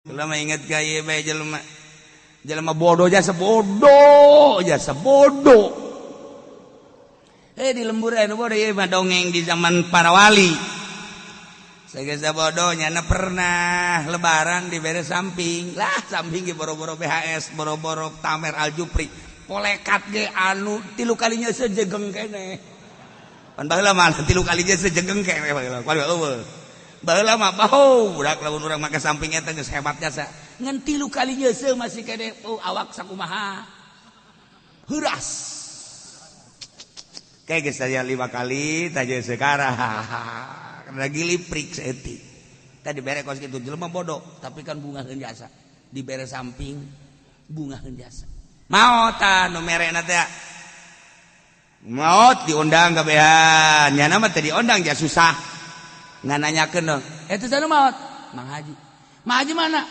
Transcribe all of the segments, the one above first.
Kula mah inget ka ieu bae, jelema jelema bodoh, jasa bodoh, jasa bodoh. Eh, di lembur anu bodoh ieu mah dongeng di zaman para wali. Sageus bodoh nyana pernah lebaran dibere samping lah, samping ge boro-boro BHS, boro-boro Tamer Aljupri, polekat ge anu tilu kalinya sejegeng kene. Pan baheula mah tilu kalinya sejegeng kene baheula. Eueuh. Baheula mah bau budak lamun urang make samping eta geus hebat jasa. Ngan tilu kali nyeuseuh masih kene, oh, awak sakumaha. Heuras. Kayak geus saya lima kali taja sekarang. Lagi liprik seetik. Tadi bere kos kitu jelema bodoh, tapi kan bungaheun jasa. Dibere samping bungaheun jasa. Maot tah nu merena teh. Maot diundang kabehan. Nyana mah teu diundang ja susah. Ngan nanyakeun dong. Eta teh maot? Mang Haji. Mang Haji mana?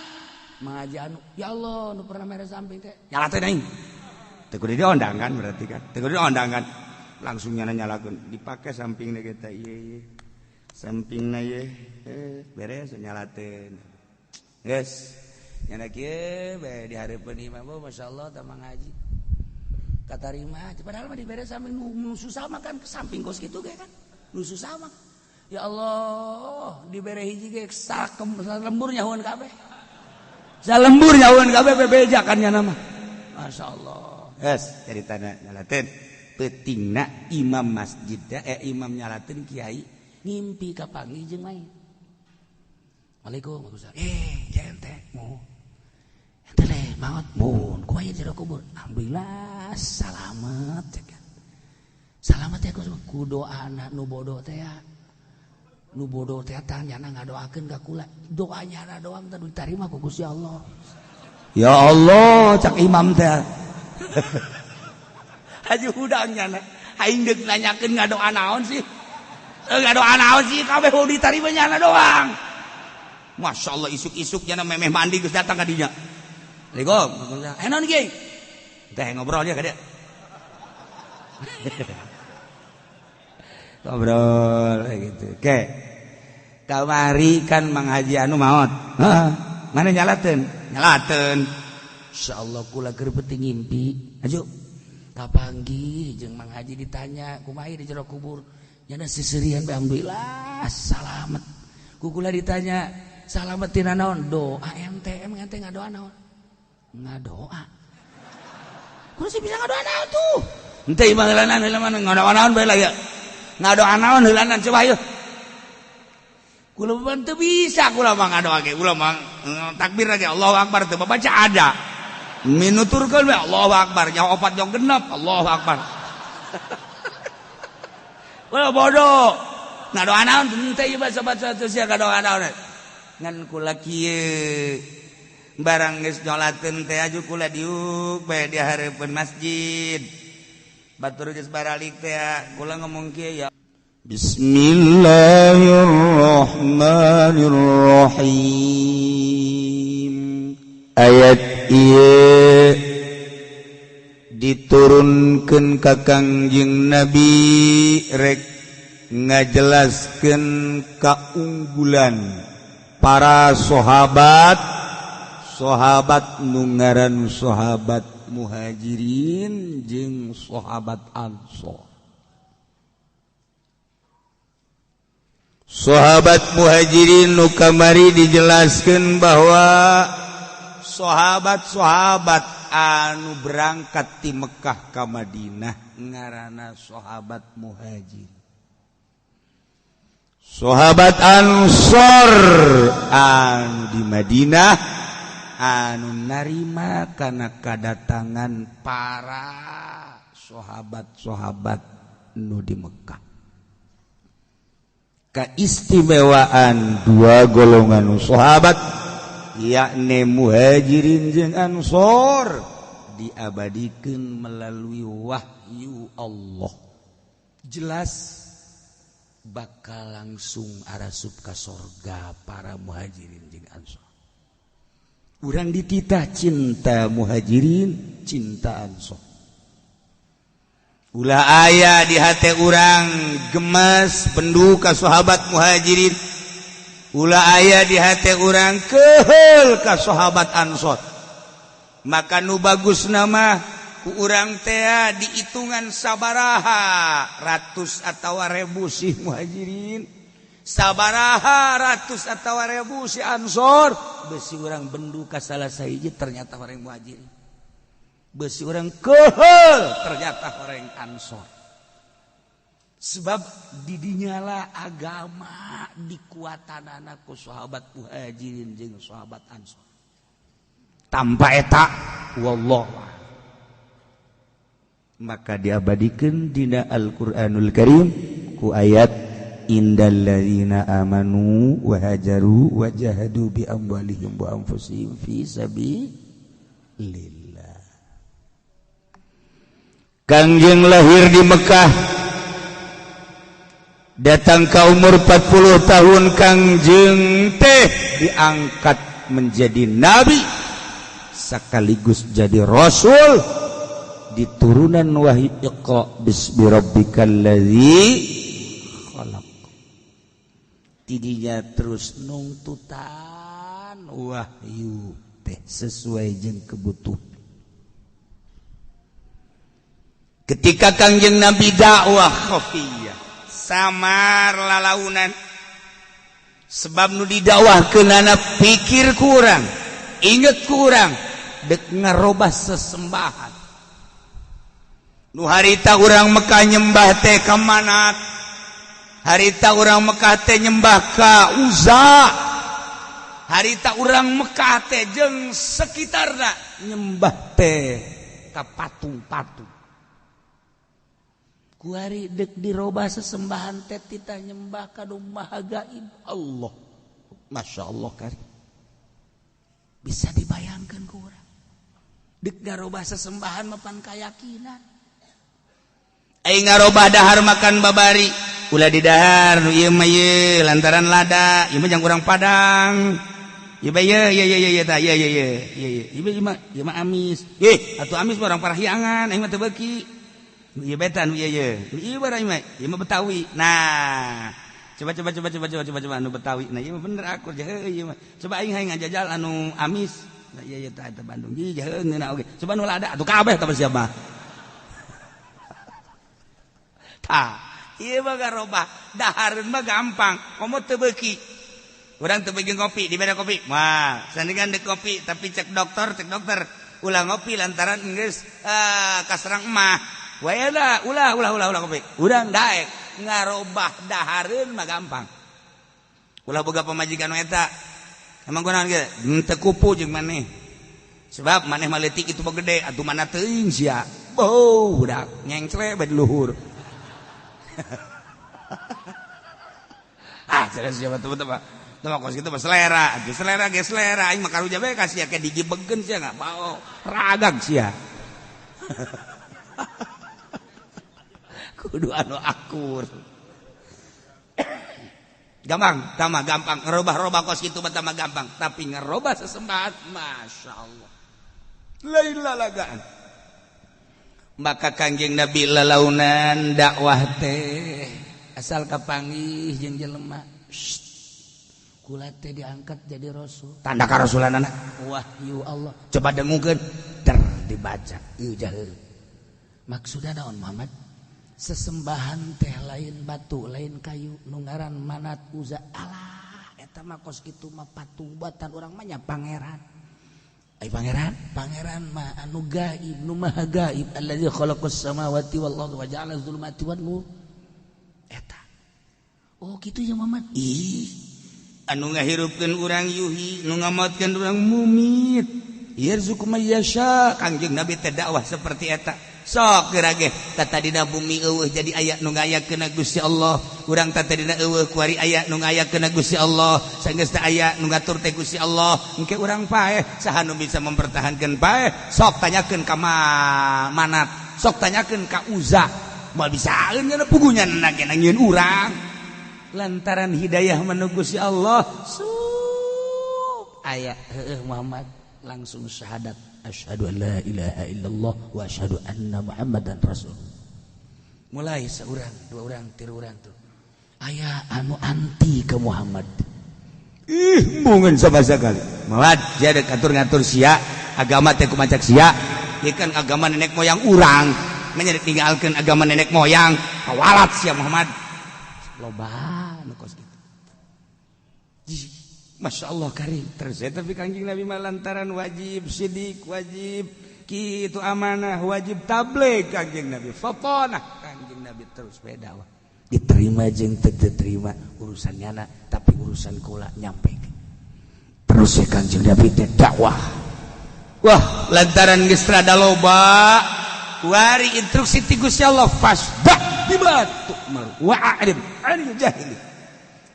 Mang Haji anu. Ya Allah, nu pernah mere samping teh. Nyala teh aing. Teu kudu diundang kan berarti kan. Teu kudu diundang kan. Langsung nyana nyalakeun. Dipake sampingna kita ieu ieu. Sampingna ieu eh beres nyalateun. Geus. Nyana kieu bae di hareupeun imam, oh, masyaallah tah Mang Haji. Katarima, padahal mah dibere samping nu susah mah kan samping kos kitu ge kan. Nu susah mah. Ya Allah, dibere hiji ge sakem lembur nyahuan kabeh. Salembur nyahuan kabeh bebeja kan nyana mah. Masya Allah. Yes, ceritana nyalateun. Peutingna imam masjid eh imam nyalateun, kiai ngimpi kapanggih jeung mayit. Waalaikum. Eh, ente mau ente le maot mun ku aya jero kubur. Alhamdulillah salamet ya kan. Salamet ya ku doana nu bodoh teh ya. Nu bodoh teh tah nyana ngadoakeun ka kula. Doa nyana doang teh diterima ku Gusti Allah. Ya Allah, cak imam teh. Haji hudang nyana. Aing deuk nanyakeun ngadoa naon sih? Eh, ngadoa naon sih kabeh diterima nyana doang. Masya Allah, isuk-isuk nyana memeh mandi geus datang ka dinya. Assalamualaikum. Eh, naon kiai? Teh ngobrol aja ka dia. Ngobrol gitu. Oke. Kamari kan Mang Haji anu maot. Heeh. Mana nyalateun? Nyalateun. Insyaallah kula keur penting ngimpi. Aju. Kapanggih jeung Mang Haji, ditanya kumaha di jero kubur. Nyana seserian bae, alhamdulillah salamet. Ku kula ditanya salamet tina naon? Doa ente. Emang ente ngadoa naon? Ngadoa. Kudu sih bisa ngadoa naon tuh? Ente imah heulanan heulanan ngadoa naon bae lah ya. Ngadoa naon heulanan coba ayo. Kula mah teu bisa, kula mah ngadoa ge, kula mah takbir aja Allahu Akbar teu baca ada. Minuturkeun we Allahu Akbar, nyawa opat jong genep Allahu Akbar. Kula bodoh. Ngadoa naon henteu ieu baca-baca teu sia ngadoa naon. Ngan kula kieu barang geus nyolateun teh aju kula diuk bae di hareupeun masjid. Batur geus baralik teh kula ngomong kieu ya. Bismillahirrahmanirrahim. Ayat ieu diturunkan ka Kangjeng Nabi rek ngajelaskeun kaunggulan para sahabat, sahabat nu ngaran sahabat muhajirin jeung sahabat ansor. Sahabat muhajirin nu kamari dijelaskan bahwa sahabat-sahabat anu berangkat di Mekkah ka Madinah ngaranna sahabat muhajir. Sahabat Ansor anu di Madinah anu narima karena kedatangan para sahabat-sahabat nu di Mekkah. Keistimewaan dua golongan sahabat, yakni muhajirin jeung ansor, diabadikan melalui wahyu Allah, jelas bakal langsung arasup ka sorga para muhajirin jeung ansor. Urang dititah cinta muhajirin, cinta ansor. Ulah aya di hati urang gemes penduka sahabat muhajirin. Ulah aya di hati urang keheul ka sahabat Ansor. Maka nu bagus nama ku urang tea dihitungan sabaraha ratus atawa ribu sih Muhajirin, sabaraha ratus atawa ribu si Ansor. Besi urang bendu ka salah sahiji ternyata orang Muhajirin, besi urang keheul ternyata orang Ansor. Sebab didinyalah agama dikuatanana ku sahabat Muhajirin jeung sahabat Ansor. Tanpa eta wallah. Maka diabadikeun dina Al-Qur'anul Karim ku ayat innal ladzina amanu wa hajaru wa jahadu bi amwalihim wa anfusihim fi sabilillah. Kangjeng lahir di Mekah, datang ke umur 40 tahun Kangjeng teh diangkat menjadi nabi sekaligus jadi rasul, diturunan wahyu Iqra bismi rabbikal ladzi khalaq. Tidinya terus nungtutan wahyu teh sesuai jeung kebutuhan. Ketika Kangjeng Nabi dakwah khafiyah, samar lalaunan, sebab nu didakwahkeunana pikir kurang, inget kurang, dek ngarobah sesembahan. Nu harita urang Mekah nyembah teh ka Manat, harita urang Mekah teh nyembah ka Uza, harita urang Mekah teh jeung sekitarna nyembah teh ka patung-patung. Kuari dek dirobah sesembahan teh tita nyembah ka nu maha gaib Allah. Masya Allah kari. Bisa dibayangkan ku urang. Dek ngarobah sesembahan mapan kayakinan. Ai ngarobah dahar makan babari, ulah di dahar nu ieu mah ieu lantaran lada, ieu mah jang urang Padang. Ieu mah ieu ieu ieu ieu tah ieu ieu ieu ieu ieu mah ieu mah amis. Ih, atuh amis mah urang Parahyangan, aing mah teu beuki. Ieu betan ieu ieu. Ieu barang mah, ieu mah Betawi. Nah, coba coba coba coba coba coba coba anu Betawi. Nah, ieu mah bener akur heuh ieu mah. Coba aing hayang ngajajal anu amis. Nah, ieu ieu tah eta Bandung. Ih, heuh ngeunah oge. Coba nu lada atuh kabeh tah siapa. Tah, ieu mah garobah. Dahareun mah gampang, komo teu beuki. Urang teu beuki ngopi, dibere kopi. Wah, sandingan deuk kopi, tapi cek dokter ulah ngopi lantaran geus kaserang emah. Wayana ulah ulah ulah ulah kopi. Urang daek ngarobah dahareun mah gampang. Ulah boga pamajikan eta. Emang kunaon ge? Henteu kupu jeung maneh. Sebab maneh mah leutik itu mah gede, atuh mana teuing sia. Beuh, budak nyengcle bae di luhur. Ah, cerdas siapa tuh tuh Tuh kos kitu mah selera, atuh selera ge selera aing mah karunya bae ka sia ke digibegkeun sia enggak mau. Ragag sia. Kudu anu akur. Gampang, tambah gampang ngerubah-robah kos kitu mah tambah gampang, tapi ngerubah sesembahan Masya Allah. Lain lalagaan. Maka Kangjeng Nabi lalaunan dakwah teh asal kapanggih jeung jelema. Kula teh diangkat jadi rasul. Tanda karasulanana wahyu Allah. Coba dengukeun, ter dibaca. Ieu jaheul. Maksudna naon Muhammad? Sesembahan teh lain batu, lain kayu, nu ngaran Manat Uza. Alah, eta mah kos kitu mah patung buatan urang mah nya pangeran. Ai pangeran? Pangeran mah anu gaib, nu maha gaib, allazi khalaqas samawati wal arda wa ja'ala dzulumati wan nur. Eta. Oh, kitu ya Muhammad. Ih, anu ngahirupkeun urang yuhi, nu ngamaotkeun urang mumit. Yarzuqu may yasha. Kangjeng Nabi teh dakwah seperti eta. Sok geura ge tatadina bumi eueuh jadi aya nu ngayakeun Gusti Allah. Urang tatadina eueuh kuari aya nu ngayakeun Gusti Allah. Sanggeus teh aya nu ngatur teh Gusti Allah. Engke urang paeh saha nu bisa mempertahankeun paeh? Sok tanyakeun ka Manat, sok tanyakeun ka Uza. Moal bisaeun nya pugunya nage nangieun urang. Lantaran hidayah manu Gusti Allah. Sup aya heueuh Muhammad langsung syahadat. Asyhadu an la ilaha illallah wa asyhadu anna Muhammadan rasul. Mulai seorang, dua orang, tiga orang tuh. Aya anu anti ke Muhammad. Ih, embungeun sama sekali. Malah dia ada ngatur-ngatur sia, agama teh kumacak sia. Ieu kan agama nenek moyang urang. Menjadi tinggalkeun agama nenek moyang, kawalat sia Muhammad. Loba nu kos kitu. Masya Allah karim. Terus ya, tapi Kangjeng Nabi mah lantaran wajib sidik, wajib kitu amanah, wajib tabligh Kangjeng Nabi. Fatonah Kangjeng Nabi terus beda dakwah. Diterima jeung teu diterima urusan nyana, tapi urusan kula nyampe. Terus ya Kangjeng Nabi teh dakwah. Wah, lantaran geus rada loba kuari instruksi ti Gusti Allah, fasda' bima tu'mar wa a'rid 'anil jahili.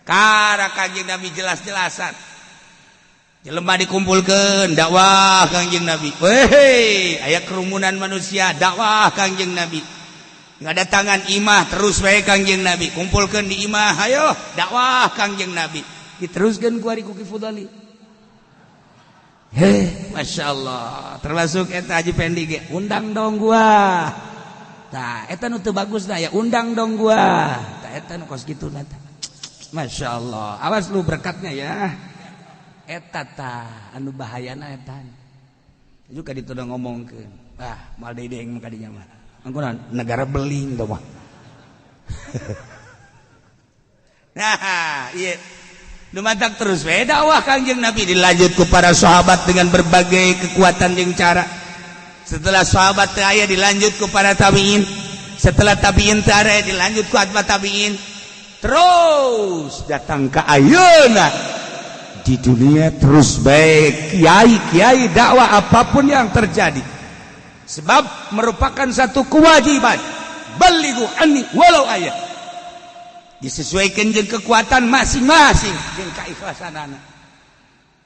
Kara Kangjeng Nabi jelas-jelasan. Jelema dikumpulkeun, dakwah Kangjeng Nabi. Weh, aya kerumunan manusia, dakwah Kangjeng Nabi. Ngadatangan imah terus wae Kangjeng Nabi. Kumpulkeun di imah, ayo dakwah Kangjeng Nabi. Diteruskeun ku ari ku Ki Fudali. Heh, Masya Allah. Termasuk eta Haji Pendi ge, undang dong gua. Tah, eta nu teu bagus dah ya, undang dong gua. Tah, eta nu kos kitu na tah. Masya Allah, awas lu berkatnya ya. Eta tah anu bahayana eta. Juga ditu udah ngomongkeun. Ah, moal deui deui mah kadinya mah. Angkunan negara beling tuh mah. Nah, iya. Nu matak terus we dakwah Kangjeng Nabi dilanjut ku para sahabat dengan berbagai kekuatan jeung cara. Setelah sahabat teu aya dilanjut ku para tabiin. Setelah tabiin teu aya dilanjut ku atba tabiin. Terus datang ke ayeuna di dunia terus baik kiai-kiai dakwah apapun yang terjadi, sebab merupakan satu kewajiban. Balighu anni walau ayat, disesuaikan jeung kekuatan masing-masing jeung keikhlasanana.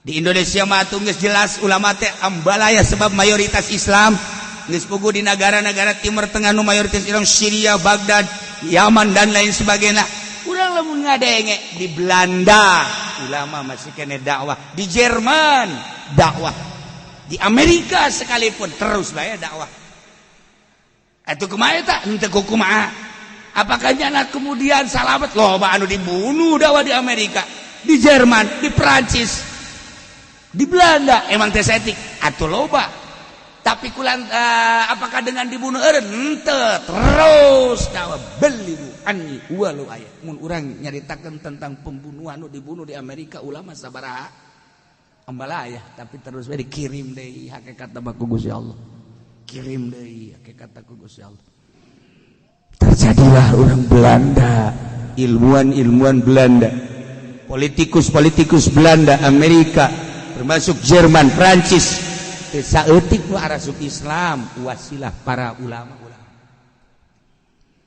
Di Indonesia mah atuh geus jelas ulama teh ambalaya, sebab mayoritas Islam. Geus puguh di negara-negara Timur Tengah nu mayoritas Islam, Syria, Baghdad, Yaman, dan lain sebagainya. Urang lamun ngadenge di Belanda ulama masih kena dakwah, di Jerman dakwah, di Amerika sekalipun terus bae dakwah. Atuh kumaha eta? Henteu kumaha. Apakah nyana kemudian salamet? Loba anu dibunuh dakwah di Amerika, di Jerman, di Perancis, di Belanda. Emang teh etik atuh loba. Tapi kulan apakah dengan dibunuh eureun? Henteu, terus dakwah. Balighu anni walau ayat. Mun urang nyaritakeun tentang pembunuhan nu dibunuh di Amerika ulama sabaraha, ambalaya, tapi terus we dikirim deui hakikat ku Gusti Allah. Kirim deui hakikat ku Gusti Allah. Terjadilah orang Belanda, ilmuwan-ilmuwan Belanda, politikus-politikus Belanda, Amerika, termasuk Jerman, Prancis, teu saeutik nu arasup Islam wasilah para ulama-ulama.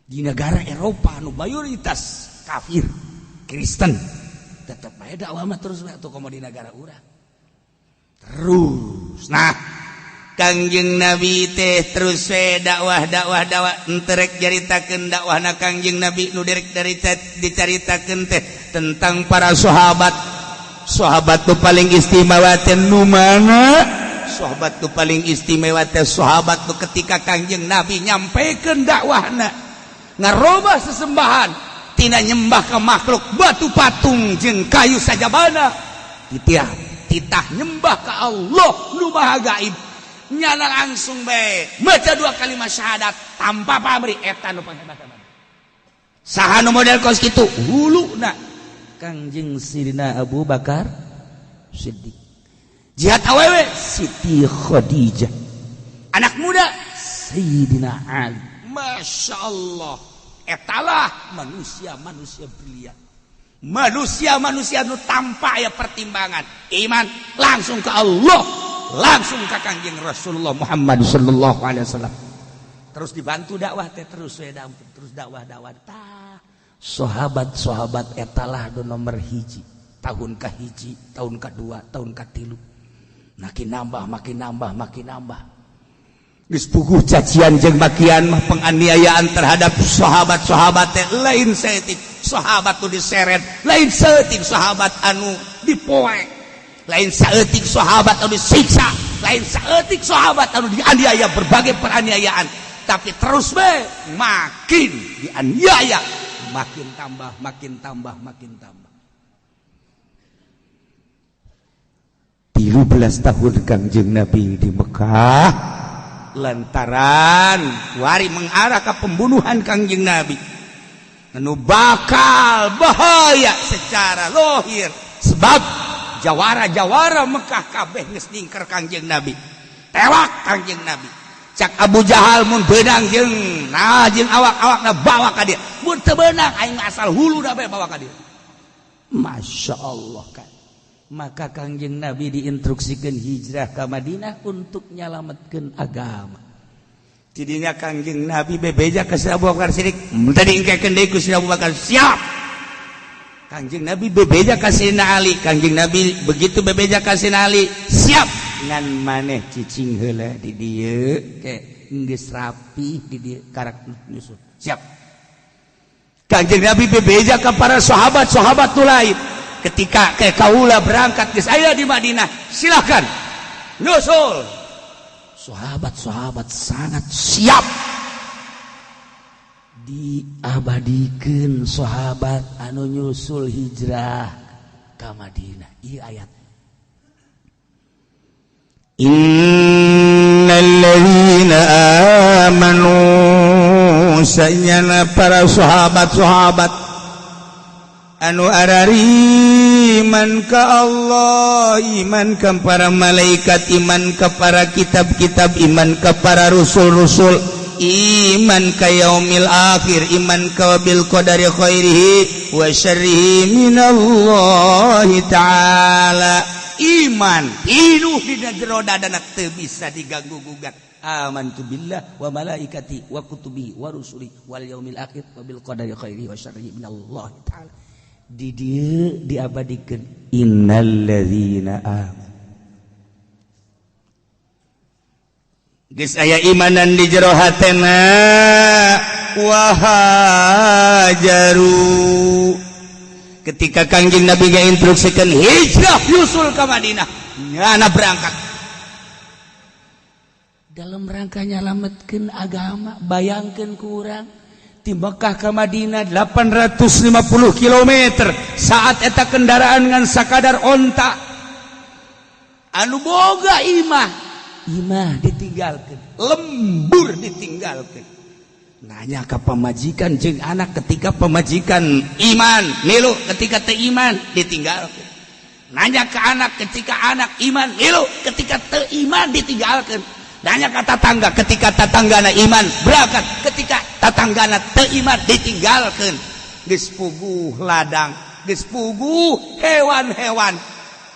Di negara Eropa nu mayoritas kafir, Kristen, tetap bae dakwah mah terus bae atuh, komo di negara urang. Terus. Nah, Kangjeng Nabi teh terus we dakwah, dakwah, dakwah. Henteu rek nyaritakeun dakwahna Kangjeng Nabi, nu direk dari dicaritakeun teh tentang para sahabat. Sahabat tuh paling istimewa teh nu mana? Sahabat tuh paling istimewa teh sahabat tuh ketika Kangjeng Nabi nyampekeun dakwahna, ngarobah sesembahan tina nyembah ke makhluk batu patung jeung kayu sajabana, titah titah nyembah ke Allah nu maha gaib. Nyana langsung bae maca dua kalimat syahadat tanpa pamrih. Eta nu panghebatan. Saha nu model kos kitu? Huluna Kangjeng Sidina Abu Bakar Siddiq. Jihad awewe Siti Khadijah, anak muda Sayyidina Ali. Masya Allah, etalah manusia-manusia brilian, manusia-manusia nu tanpa ya pertimbangan, iman langsung ke Allah, langsung ke Kangjeng Rasulullah Muhammad sallallahu alaihi wasallam. Terus dibantu dakwah teh terus we, terus dakwah, dakwah. Tah, sahabat-sahabat etalah do nomor hiji, tahun ke hiji, tahun kedua, tahun katilu, makin nambah, makin nambah, makin nambah. Geus puguh cacian jeung makian mah, penganiayaan terhadap sahabat-sahabat teh lain saeutik. Sahabat tuh diseret, lain saeutik sahabat anu dipoek, lain saeutik sahabat anu disiksa, lain saeutik sahabat anu dianiaya berbagai penganiayaan. Tapi terus be makin dianiaya makin tambah, makin tambah, makin tambah. 13 tahun Kangjeng Nabi di Mekah lantaran wari mengarah ke pembunuhan Kangjeng Nabi anu bakal bahaya secara lohir sebab jawara-jawara Mekah kabeh geus ningker Kangjeng Nabi, tewak Kangjeng Nabi. Cak Abu Jahal, mun beunang jeung nah jeung awak-awakna bawa ka dieu, mun teu beunang aing asal hulu da bawa ka dieu. Masya Allah kan. Maka Kangjeng Nabi diinstruksikan hijrah ke Madinah untuk nyalametkeun agama. Tidinya Kangjeng Nabi bebeja ke Abu Bakar Siddiq, tadi engkekeun deui ku Abu Bakar, siap. Kangjeng Nabi bebeja ka Sayyidina Ali, Kangjeng Nabi begitu bebeja ka Sayyidina Ali, siap. Ngan maneh cicing heula di dieu ke geus rapi di dieu karak nyusul. Siap. Kangjeng Nabi bebeja ka para sahabat-sahabat nu lain. Ketika ke kaula berangkat geus aya di Madinah, silakan nyusul. Sahabat-sahabat sangat siap diabadikan sahabat anu nyusul hijrah ke Madinah. Iya ayat. Innalladzina amanu, sanyana para sahabat-sahabat anu arariman ka Allah, iman ka para malaikat, iman ka para kitab-kitab, iman ka para rusul-rusul, iman ka yaumil akhir, iman ka bil qadari khairihi wa syarrihi minallahi ta'ala. Iman inuh di jero dadana teu bisa diganggu gugat. Amantu billah wa malaikati wa kutubi wa rusuli wal yaumil akhir wa bil qadari khairihi wa syarrihi minallahi ta'ala. Di dieu diabadikeun innalladzina amanu. Geus aya imanan di jero hatena wa hajaru. Ketika Kangjeng Nabi ngainstruksikan hijrah nyusul ke Madinah, nyana berangkat dalam rangka nyalametkeun agama. Bayangkeun kurang di Mekah ke Madinah 850 km, saat eta kendaraan ngan sakadar onta anu boga imah, imah ditinggalkan, lembur ditinggalkan. Nanya ke pamajikan jeung anak, ketika pamajikan iman milu, ketika teu iman ditinggalkan. Nanya ke anak, ketika anak iman milu, ketika teu iman ditinggalkan. Nanya ke tatangga, ketika tatanggana iman berangkat, ketika tatanggana teu iman ditinggalkan. Geus puguh ladang, geus puguh hewan-hewan,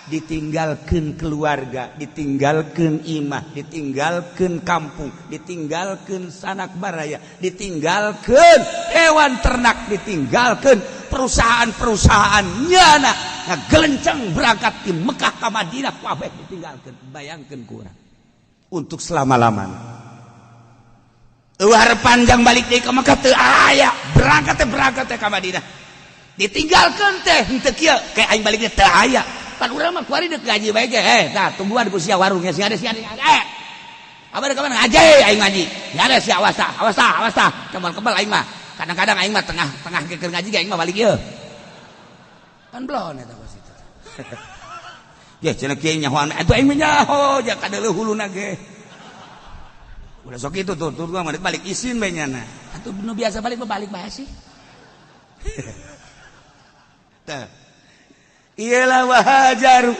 ditinggalkan keluarga, ditinggalkan imah, ditinggalkan kampung, ditinggalkan sanak baraya, ditinggalkan hewan ternak, ditinggalkan perusahaan-perusahaan nyana ngagelenceng berangkat di Mekah ke Madinah kabeh ditinggalkan. Bayangkan kurang untuk selama-lamanya. Eueuh panjang balik deui ka Mekah teu aya, berangkat teh ka Madinah. Ditinggalkan teh henteu kieu, kayak aing balik teh teu aya. Pan urang mah kuari deuk ngaji bae ge, tah tungguan ku sia warungnya sia ada sia ada. Abah ka mana ngaji aing ngaji. Ya ada sia, awas tah, awas tah, awas tah. Kebal-kebal aing mah. Kadang-kadang aing mah tengah-tengah keur ngaji ge aing mah balik ieu. Kan belon eta kos itu. Ya cenah kieu nyahoan atuh aing mah nyaho ja kadeuleuh huluna ge. Udah sok itu tuh, tuh mah balik isin bae nyana. Atuh nu biasa balik mah balik bae sih. Tah. Iyalah wahajaru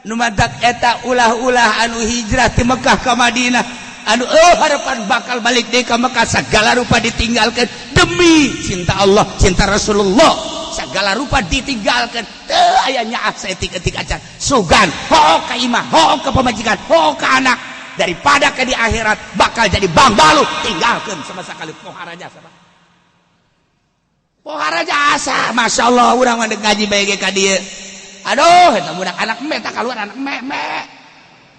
nu matak eta ulah-ulah anu hijrah ti Mekah ka Madinah anu harapan bakal balik deui ka Mekah, segala rupa ditinggalkan demi cinta Allah, cinta Rasulullah, segala rupa ditinggalkan. Teu aya nyaah saeutik-eutik acan sugan hook ka imah, hook ka pamajikan, hook ka anak, daripada ke di akhirat bakal jadi bangbalu, tinggalkan sama sekali. Pohara jasa, pohara jasa. Masya Allah, urang mah ngaji bae ge ka dieu. Aduh, eta budak anak embe tak keluar, anak embe embe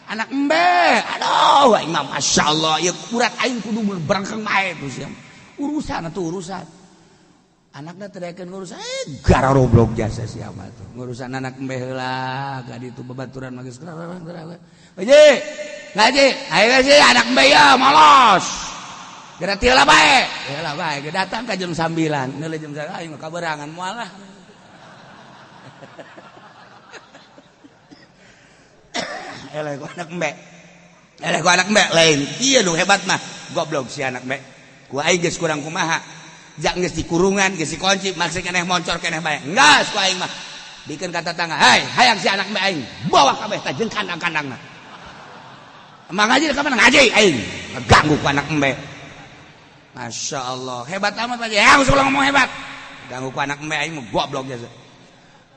anak embe. Aduh, aing mah Masya Allah ieu urat aing kudu berangkang bae tuh sia. Urusan atuh urusan anakna teu daekeun ngurus, gara roblok jasa siapa tuh ngurusan anak embe heula ka ditu babaturan mah geus ngaji ngaji ayo sih anak embe ya malos. Geura ti heula bae, heula bae ge datang ka jam 9, neuleuh jam 9 aing mah kaberangan moal lah. Eleh ku anak embe. Eleh ku anak embe lain. Ieu nu hebat mah goblok si anak embe. Ku aing geus kurang kumaha. Jak geus dikurungan, geus dikunci, maksud keneh moncor keneh bae. Enggas ku aing mah. Bikeun ka tetangga, "Hei, hayang si anak embe aing. Bawa kabeh tah jeung kandang-kandangna." Emang ngaji ka mana ngaji aing. Ganggu ku anak embe. Masya Allah, hebat amat aja. Ya, aku ngomong hebat. Ganggu ku anak embe aing mah goblok jasa.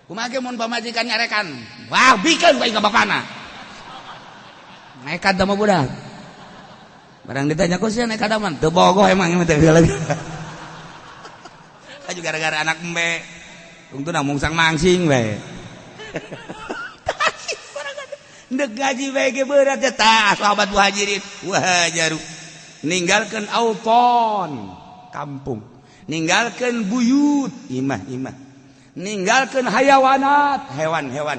Kumaha ge mun pamajikan nyarekan. Wah, bikeun ku aing ka bapana. Nekat mah budak. Barang ditanya ku sia nekat aman, teu bogoh emang teh lagi. Aju gara-gara anak embe. Tungtuna mungsang mangsing bae. Ndek gaji bae ge berat ya tah sahabat muhajirin. Wah jaru. Ninggalkeun auton kampung, ninggalkeun buyut imah-imah, ninggalkeun hayawanat hewan-hewan,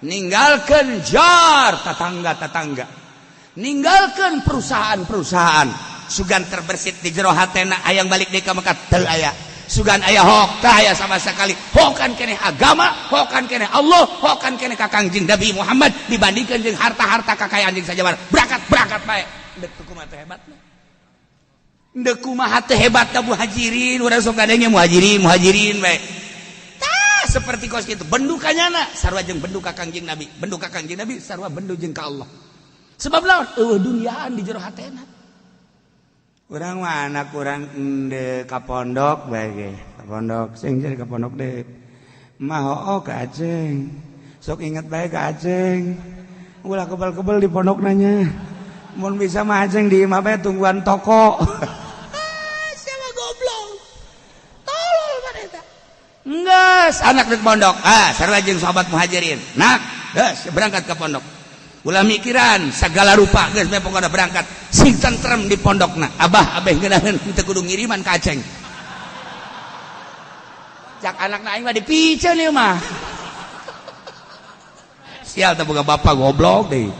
ninggalkeun jar tatangga-tatangga, ninggalkeun perusahaan-perusahaan. Sugan terbersit di jero hatena hayang balik deui ka Mekah teu aya. Sugan aya hok teu aya sama sekali. Hokan keneh agama, hokan keneh Allah, hokan keneh ka Kangjeng Nabi Muhammad dibandingkeun jeung harta-harta kakayaan jeung sajabar. Berangkat-berangkat bae. Deuk teu kumaha teh hebatna. Deuk kumaha teh hebatna muhajirin, urang sok kadenge muhajirin, muhajirin bae. Tah seperti kos kitu bendu ka nyana sarua jeung bendu ka Kangjeng Nabi, bendu ka Kangjeng Nabi sarua bendu jeung ka Allah. Sebab lawan eueuh duniaan di jero hatena. Urang mah anak urang ende ka pondok bae ge, ka pondok sing jadi ka pondok deh. Mah hooh ka Aceng. Sok inget bae ka Aceng. Ulah kebel-kebel di pondok nanya. Mun bisa mah Aceng di imah bae tungguan toko. Siapa goblok? Tolol maneh eta. Enggeus anak di pondok. Ah, sarua jeung sahabat muhajirin. Nak, geus berangkat ke pondok. Ulah mikiran segala rupa geus bae pokona berangkat. Sing tentrem di pondokna. Abah abeh ngeunaheun teu kudu ngiriman ka Aceng. Cak anakna aing mah dipiceun ieu mah. Sial teh boga bapak goblok deui.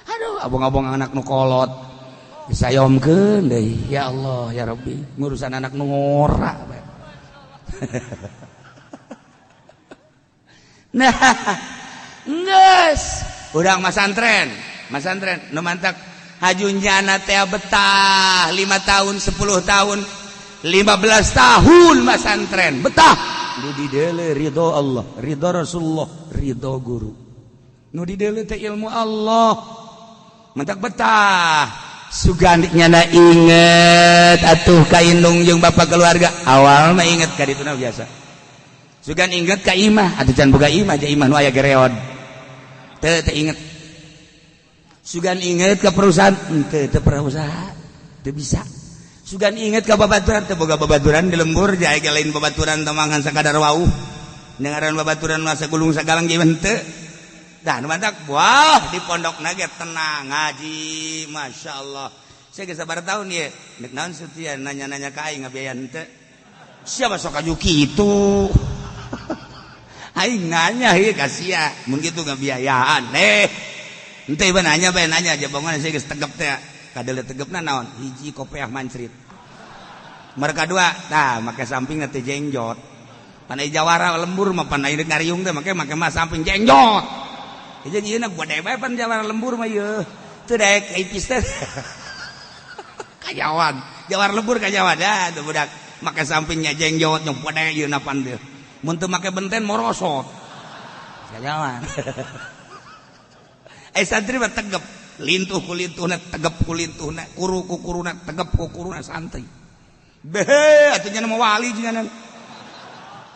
Aduh, abong-abong anak nu kolot. Disayomkeun deui. Ya Allah, ya Rabbi, ngurusan anak nu ngora bae. Nah, geus. Urang masantren, masantren nu mantak hajunyana teh betah 5 tahun, 10 tahun, 15 tahun masantren, betah. Nu dideule ridho Allah, ridho Rasulullah, ridho guru. Nu dideule teh ilmu Allah. Mantak betah. Sugan nyana inget atuh ka indung jeung bapak keluarga. Awal mah inget ka dituna biasa. Sugan inget ka imah, atuh can boga imah, ja imah nu aya gereod. Teu teu inget. Sugan inget ka perusahaan, teu teu pernah usaha, teu bisa. Sugan inget ka babaturan, teu boga babaturan di lembur, ja aya lain babaturan tamangan sakadar wauh. Dengaran babaturan mah sagulung sagalang ge henteu. Dah nu mantak, wah di pondok ge tenang ngaji, masyaallah. Saya geus sabaraha tahun ieu, nek naon setia nanya-nanya ka aing ngabiayaan henteu. Siapa sok aju kitu? Aing nanya ieu ka sia, mun kitu ngabiayaan. Henteu ieu nanya bae nanya aja bangun saya geus tegep teh. Kadeuleu tegepna naon? Hiji kopeah mancrit. Mereka dua, tah make samping teh jengjot. Panai jawara lembur mah panai ngariung teh make make mah samping jengjot. Jadi ieu na gede bae pan jawara lembur mah ieu. Teu daek ipis teh. Kajawan, jawara lembur kajawan dah tuh budak. Make sampingnya jengjot nyong gede ieu na pan teh. Mun teu make benten morosot. Kajawan. Santri mah tegep, lintuh ku lintuhna, tegep ku lintuhna, kuru ku kuruna, tegep ku kuruna santri. Behe atuh nya mah wali jeung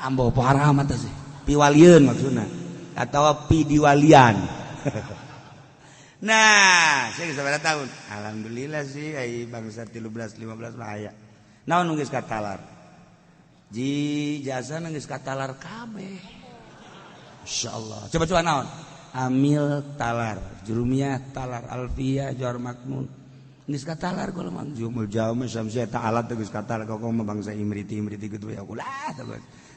ambo parah amat sih. Piwalieun maksudna atau pidiwalian. Nah, saya geus sabaraha tahun. Alhamdulillah sih ai bangsa 13 15 mah aya. Naon nu geus katalar? Ji jasa nu geus katalar kabeh. Insyaallah. Coba-coba naon? Amil talar, jurumiyah talar, alfiyah jawar makmun. Geus katalar kalau mah jumul jauh samsia ta'ala teh geus katalar kok mah bangsa imriti imriti kitu ya ulah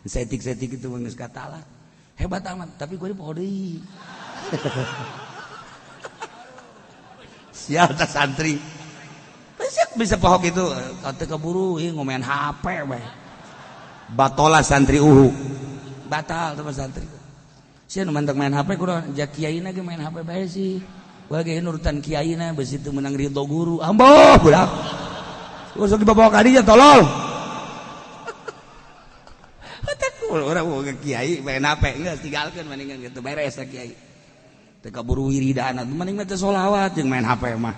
setik-setik itu geus katalar. Hebat amat, tapi gue poho deui. Sial tah santri. Bisa poho gitu, teu keburu ieu ngomean HP we. Batola santri uhu. Batal tuh santri. Sia nu mantak main HP kudu ja kiaina ge main HP bae sih. Wah ge nurutan kiaina besi teu meunang ridho guru. Amboh budak. Sok dibawa ka dinya tolol. Orang boga kiai main HP geus tinggalkeun mendingan gitu beres kiai. Teu kaburu wiridan atuh mending mah teh sholawat jeung main HP mah.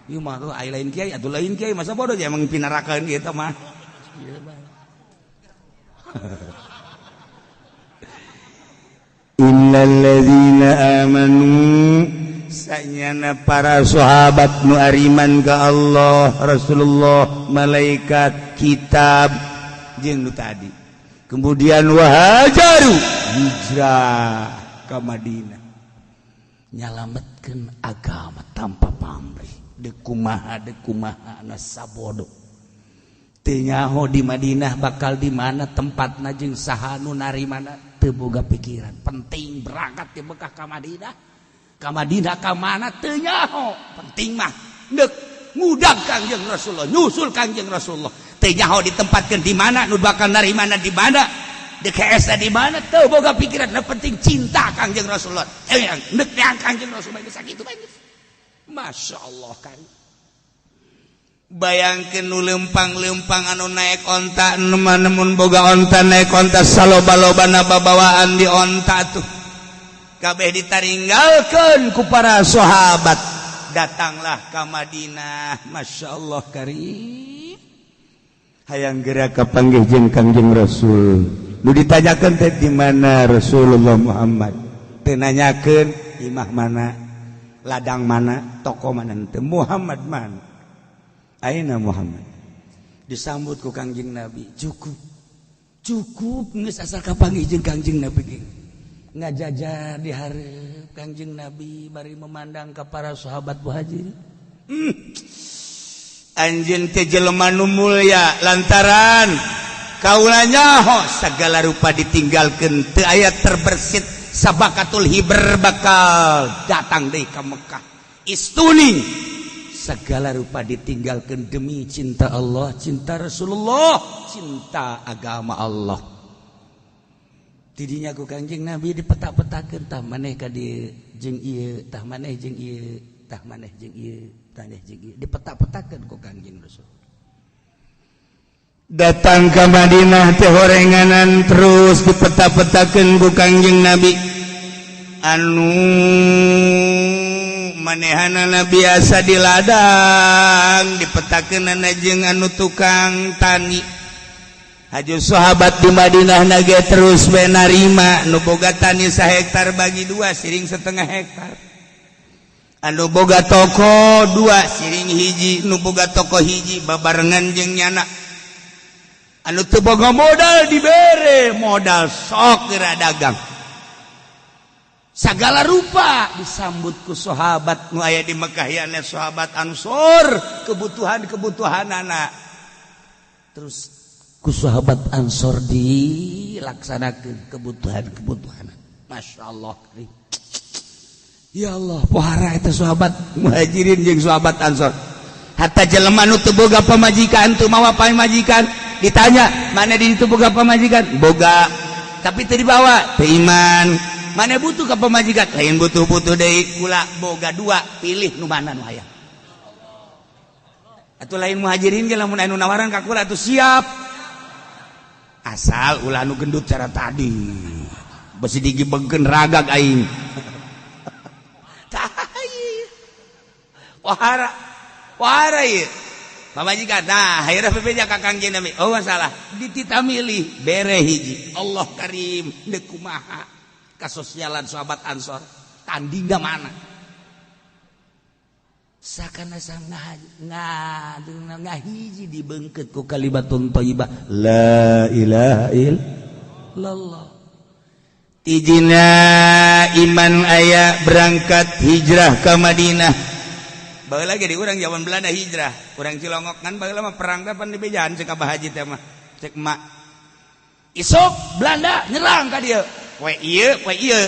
Ieu mah tuh ai lain kiai atuh lain kiai masa bodoh emang pinarakeun kitu mah. Innal ladzina amanu sanyana para sahabat nu ariman ka Allah, Rasulullah, malaikat, kitab jeung nu tadi. Kemudian wahajaru hijrah ke Madinah nyalametkeun agama tanpa pamrih dekumaha dekumaha na sabodo teu nyaho di Madinah bakal di mana tempatna jeung saha nu narimana teu boga pikiran penting berangkat di Mekah ka Madinah ka Madinah ka mana teu nyaho penting mah deuk ngudag Kangjeng Rasulullah nyusul Kangjeng Rasulullah teu nyaho ditempatkeun di mana nu bakal narimana di mana di KS di mana teu boga pikiran nu penting cinta Kangjeng Rasulullah deuk neang Kangjeng Rasulullah geus sakitu bae. Masya Allah kan bayangkeun nu lempang-lempang anu naik onta nemun boga onta naik onta saloba-lobana babawaan di onta tuh kabeh ditaringgalkeun ku para sahabat datanglah ka Madinah. Masya Allah karim hayang geura kapanggih jeung Kangjeng Rasul nu ditanyakeun teh di mana Rasulullah Muhammad teu nanyakeun imah mana ladang mana toko mana teu Muhammad mana aina Muhammad disambut ku Kangjeng Nabi cukup cukup geus asal kapanggih jeung Kangjeng Nabi ge ngajajar di hareup Kangjeng Nabi bari memandang ka para sahabat muhajirin. Anjeun teh jelema nu mulya lantaran kaula nyaho segala rupa ditinggalkeun teu aya terbersit sabakatul hiber bakal datang deui ka Mekah istuning segala rupa ditinggalkan demi cinta Allah, cinta Rasulullah, cinta agama Allah. Tidinya ku Kangjeng Nabi dipetak-petakeun tah maneh ka dieu jeung ieu, tah maneh jeung ieu, tah maneh jeung ieu, tah maneh jeung ieu, dipetak-petakeun ku Kangjeng Rasul. Datang ke Madinah teh horenganan terus dipetak-petakeun ku Kangjeng Nabi. Anu manehanana biasa di ladang dipetakeunana jeung anu tukang tani. Haju sahabat di Madinah nage terus we narima nu boga tani sahektar bagi dua siring setengah hektar. Anu boga toko dua siring hiji, nu boga toko hiji babarengan jeung nyana. Anu teu boga modal dibere modal sok geura dagang. Segala rupa disambut ku sahabat nu aya di Mekah ya sahabat Ansor kebutuhan-kebutuhan anak terus ku sahabat Ansor dilaksanakan kebutuhan-kebutuhan. Masya Allah ya Allah pohara itu sahabat muhajirin jeung sahabat Ansor. Hatta jelema nu teu boga pamajikan teu mawa pamajikan ditanya mana di itu boga pamajikan boga tapi teu dibawa teu iman. Mana butuh ke pemajikan lain butuh-butuh deui gula boga dua pilih nu mana nu hayang. Atuh lain muhajirin ge lamun anu nawaran ka kula atuh siap asal ulah nu gendut cara tadi besi digibegkeun ragag aing. Tah wahara wahara ieu pamajikan. Nah akhirna bebeja ka Kangjeng Nabi oh masalah ditita milih bere hiji. Allah karim deuk kumaha kasosialan sahabat Ansor tandingna mana sakana ngahiji dibengket ku kalimatun thayyibah la ilaha illallah. Tijina iman aya berangkat hijrah ke Madinah. Baheula lagi di urang zaman Belanda hijrah urang Cilongok kan baheula mah perang teh pan dibejaan cek Abah Haji teh mah cek emak isuk Belanda nyerang ka dieu poe ieu poe ieu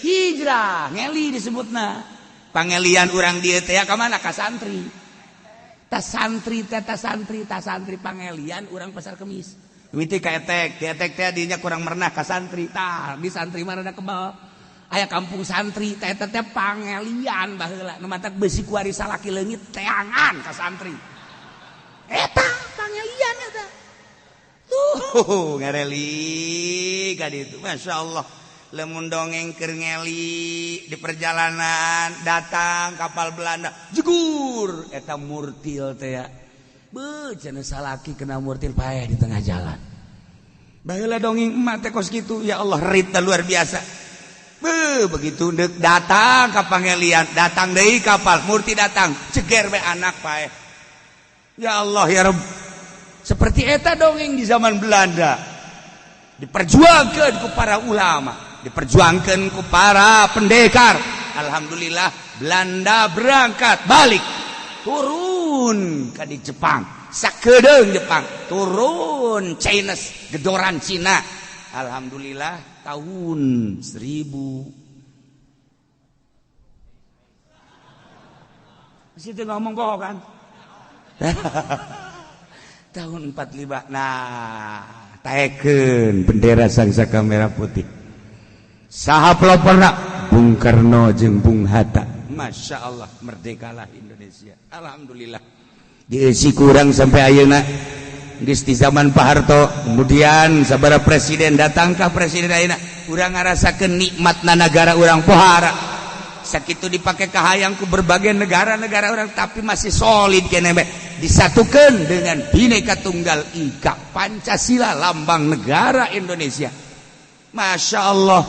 hijrah ngeli disebutna pangelian urang dieu teh ka mana ka santri tas santri teh tas santri tas santri pangelian urang Pasar Kemis mimiti ka etek di etek teh dinya kurang merenah ka santri tah di santri mah rada kebal. Aya kampung santri teh teh pangelian baheula nu matak besi kuari salaki leungit teangan ka santri. Eta pangelian eta. Tuh ngareli ka ditu. Masya Allah. Lemun dongeng keur ngeli di perjalanan datang kapal Belanda jegur eta murtil teh ya. Beuh cenah salaki kena murtil paeh di tengah jalan. Baheula dongeng emak teh kos kitu, ya Allah rita luar biasa. Beuh begitu deuk datang ka pangelian, datang deui kapal murti datang, ceger we anak paeh. Ya Allah ya Rabb. Seperti eta dongeng di zaman Belanda. Diperjuangkan ku para ulama, diperjuangkan ku para pendekar. Alhamdulillah Belanda berangkat balik turun ke di Jepang, sakedeung Jepang turun Chinese gedoran Cina. Alhamdulillah tahun 1000 situ ngomong bohong kan. Tahun 45 nah taekeun bendera sangsaka merah putih. Saha peloporna? Bung Karno jeung Bung Hatta. Masya Allah merdekalah Indonesia. Alhamdulillah diisi kurang sampai ayeuna geus di zaman Pak Harto. Kemudian sabara presiden datangkah presiden ayeuna urang ngarasakeun nikmatna nagara urang pohara. Sakitu dipake kahayang ku berbagai negara-negara orang tapi masih solid keneh bae. Disatukan dengan Bhinneka Tunggal Ika, Pancasila lambang negara Indonesia. Masya Allah.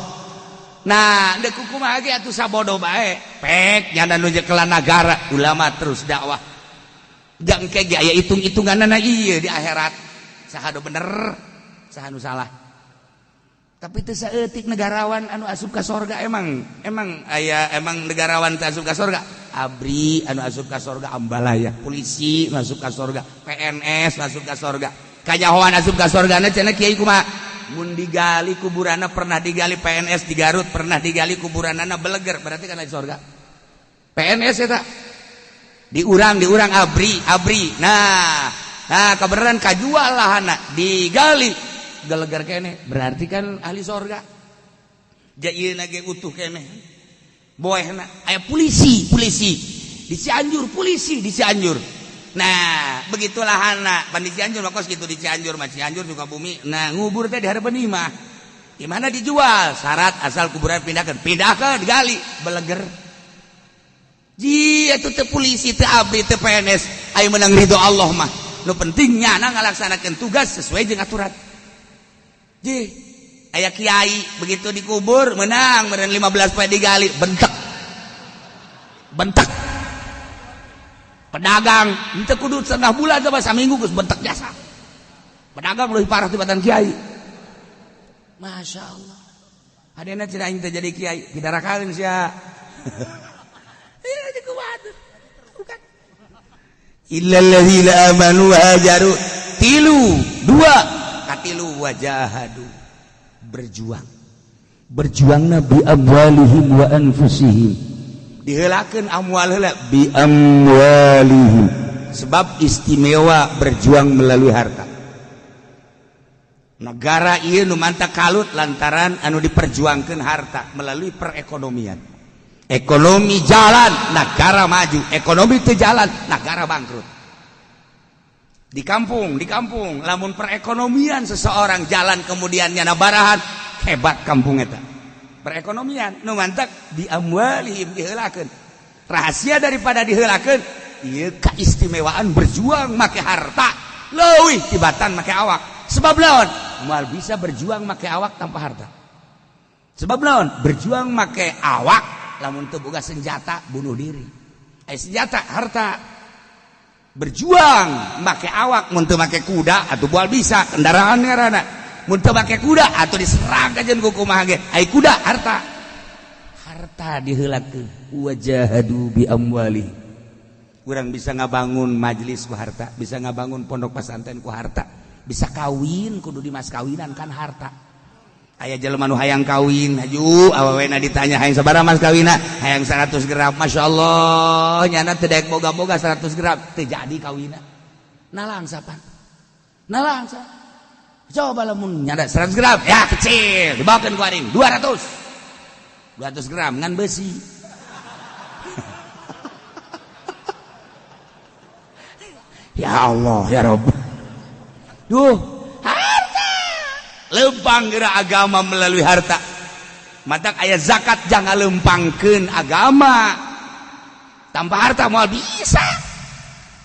Nah, deuk kumaha ge atuh sabodo bae. Pek nyana nu nyekelan nagara, ulama terus dakwah. Jang ke ge aya hitung-hitunganna ieu di akhirat. Saha nu bener, saha nu salah. Tapi teu saeutik negarawan anu asup ka sorga emang emang aya emang negarawan teu asup ka sorga. ABRI anu asup ka sorga ambalaya, polisi masuk ka sorga, PNS masuk ka sorga. Kanyahoan asup ka sorgana cenah kiai kumaha? Mun digali kuburanna pernah digali PNS di Garut, pernah digali kuburanna beleger, berarti kan di sorga. PNS eta diurang diurang ABRI ABRI. Nah, nah kebenaran kajual lahana digali gelegar kene berarti kan ahli sorga. Jayeuna ge utuh kene boehna aya polisi polisi di Cianjur, polisi di Cianjur. Nah begitulah anak pan di Cianjur mah kos gitu di Cianjur mah Cianjur juga bumi. Nah ngubur teh di harapan imah di mana dijual syarat asal kuburan pindahkan pindahkan digali beleger. Ji itu teh polisi teh ABRI teh PNS ayo menang ridho Allah mah nu pentingnya na ngalaksanakeun tugas sesuai jeung aturan. Ji aya kiai begitu dikubur menang meureun 15 poe digali bentek bentek pedagang henteu kudu setengah bulan coba saminggu geus bentek jasa pedagang leuwih parah tibatan kiai. Masya Allah hadena cenah aing teh jadi kiai pidara kawin sia. Iya jadi kuat bukan illal ladzina amanu wa hajaru tilu dua katilu wajahadu berjuang berjuangna bi amwalihim wa anfusihim diheulakeun amwal heula bi amwalihim sebab istimewa berjuang melalui harta. Negara ieu nu mantap kalut lantaran anu diperjuangkeun harta melalui perekonomian. Ekonomi jalan negara maju, ekonomi teu jalan negara bangkrut. Di kampung lamun perekonomian seseorang jalan kemudian nyana barahan hebat kampung eta. Perekonomian nu mantak bi amwalihim diheulakeun. Rahasia daripada diheulakeun ieu keistimewaan berjuang make harta leuwih tibatan make awak. Sebab lawan moal bisa berjuang make awak tanpa harta. Sebab lawan berjuang make awak lamun teu boga senjata bunuh diri. Senjata harta berjuang make awak mun teu make kuda atuh moal bisa kendaraan ngaranna. Mun teu make kuda atuh diserang kajeun ku kumaha ge. Ai kuda harta. Harta diheulakeun wajahadu bi amwali. Urang bisa ngabangun majelis ku harta, bisa ngabangun pondok pesantren ku harta, bisa kawin kudu di mas kawinan kan harta. Aya jelema nu hayang kawin haju awewena ditanya hayang sabaraha mas kawina hayang 100 gram. Masya Allah nyana teu daek boga-boga 100 gram teu jadi kawina. Nalangsa pan nalangsa coba lamun nyana 100 gram ya kecil dibawakeun ku aring 200 200 gram ngan besi. Ya Allah ya Rabb. Duh, harta. Lempang geura agama melalui harta. Matak aya zakat jangan lempangkeun agama. Tanpa harta moal bisa.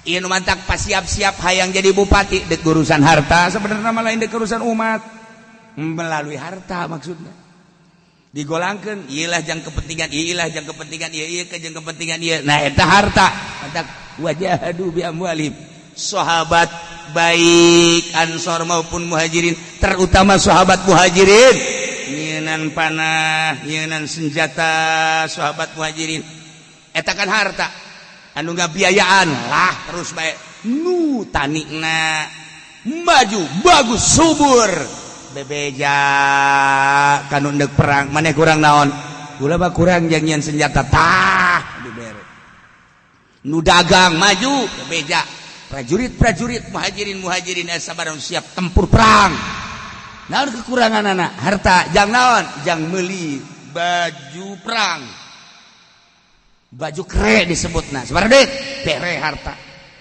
Ieu nu mantak pas siap-siap hayang jadi bupati dek urusan harta sebenarnya mah lain dek urusan umat. Melalui harta maksudnya. Digolangkeun ieu lah jang kepentingan, ieu lah jang kepentingan, ieu ieu ke jang kepentingan ieu. Nah eta harta. Mantak wajahadu bi amwalihim. Sahabat baik Ansor maupun Muhajirin, terutama sahabat Muhajirin, nyieunnan panah, nyieunnan senjata sahabat Muhajirin. Eta kan harta. Anu ngabiayaan lah terus bae nu tanina maju bagus subur bebeja kanu ndek perang maneh kurang naon kula mah kurang jang nyieun senjata tah dibere nu dagang maju bebeja prajurit-prajurit muhajirin sabarang siap tempur perang naon kekurangan anak harta jang naon jang meuli baju perang baju kere disebutna sabaraha duit bere harta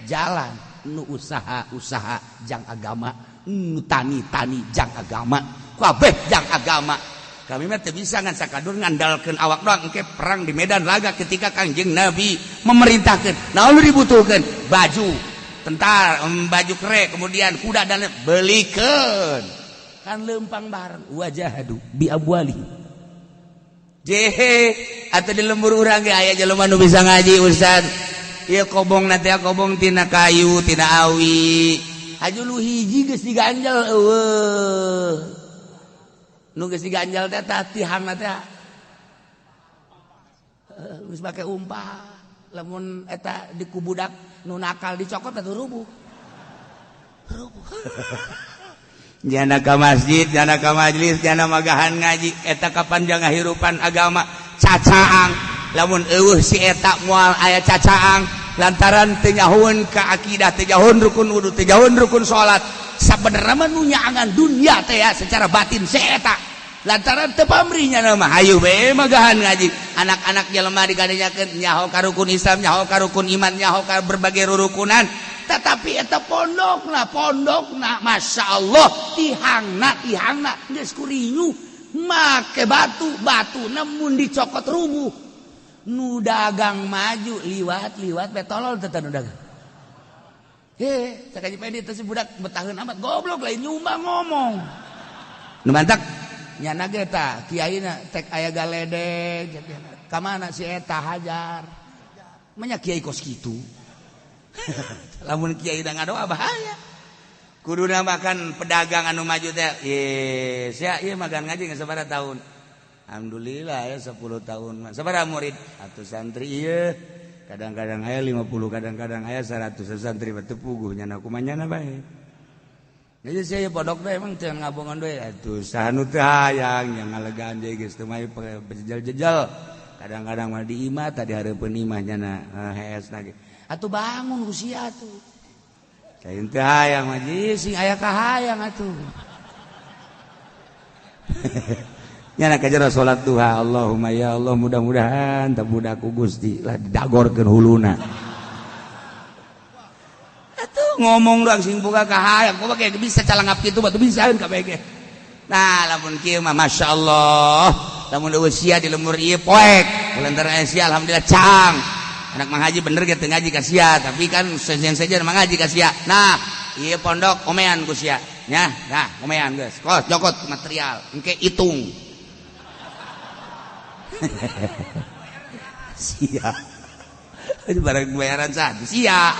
jalan nu usaha-usaha jang agama nu tani-tani jang agama kabeh jang agama kami mah teu bisa ngan sakadur ngandalkeun awak doang engke perang di medan laga ketika Kangjeng Nabi memerintahkeun naon nu dibutuhkeun baju tentara baju kere kemudian kuda dan belikeun kan lempang bareng wajahadu bi abwali jehe atau di lembur urang ge aya jelema nu bisa ngaji ustaz ieu kobong na teh kobong tina kayu tina awi haju lu hiji geus diganjel eueuh nu geus diganjel teh tah tihangna teh geus make umpah lamun eta dikubudak nu nakal dicokot atuh rubuh rubuh. Jana ka masjid, jana ka majlis, jana magahan ngaji eta kapan jangan hirupan agama cacaang lamun eueuh si eta moal aya cacaang lantaran teu nyahoeun ka akidah teu nyahoeun rukun wudu teu nyahoeun rukun salat sabenerna mah nu nyaangan dunya teh ya secara batin si eta lantaran teu pamrih nya mah hayu bae magahan ngaji anak-anak jelema dikadenyakeun nyaho ka rukun Islam nyaho ka rukun iman nyaho ka berbagai rurukunan tetapi eta pondokna Masya Allah tihangna geus kurinyu make batu batu namun dicokot rubuh nu dagang maju liwat bae tolol teh nu dagang he cak haji Pedi teh si budak betaheun amat goblok lain nyumbang ngomong nu mantak nyana ge tah kiaina tek aya galedeg ka mana si eta hajar manya kiai kos kitu. Lamun kiai da ngadoa bahaya kuduna makan pedagang anu maju teh yes ya ieu magan ngaji geus sabaraha tahun alhamdulillah ya 10 tahun sabaraha murid atuh santri ieu kadang-kadang aya 50 kadang-kadang aya 100 santri teu puguh nyana kumaha nyana bae jadi saya pondok teh emang teu ngabongan deui atuh saha nu teu hayang nya ngalegaan deui geus teu mah jejel-jejel kadang-kadang mah di imah tadi hareupeun imah nyana hees lagi atuh bangun usia tuh lain teu hayang mah sing aya kahayang atuh nyana ka jero salat duha Allahumma ya Allah mudah-mudahan teu budak ku Gusti lah didagorkeun huluna atuh ngomong doang sing boga kahayang kumaha ge bisa calangap kitu batu bisaeun kabeh ge nah lamun kieu mah masyaallah lamun eueuh sia di lemur ieu poek lantaran sia alhamdulillah caang anak manghaji bener ge teu ngaji ka sia tapi kan sejen-sejen mangaji ka sia nah ieu pondok omean ku sia nya nah omean geus kos jokot material engke hitung sia barang bayaran sah sia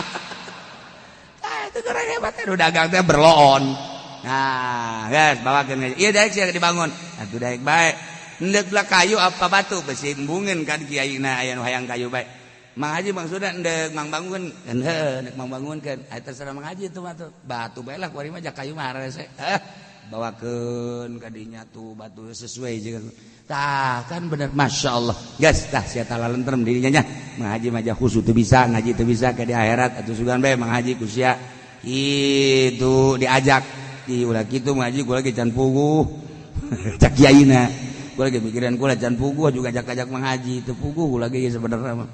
ah itu orang hebat nu dagang teh berloon nah geus bawakeun ngaji ieu daek sia dibangun atuh daek bae endek lah kayu apa batu besi embungeun kan kiaina aya nu hayang kayu bae Mang Haji maksudna endek mang bangun heuh endek mang bangunkeun aya terserah Mang Haji itu mah tuh batu bae lah kuari mah jak kayu mah harese bawakeun ka dinya tuh batu sesuai jeung tah kan bener Masya Allah geus tah sia talalentrem dirinya nya Mang Haji mah khusu teu bisa ngaji teu bisa ke di akhirat atuh sugan bae Mang Haji ku sia itu diajak di ulah kitu Mang Haji gua lagi can puguh cak kiaina Kula ge mikiran kula can puguh juga ajak-ajak Mang Haji teu puguh kula ge sebenarnya mah.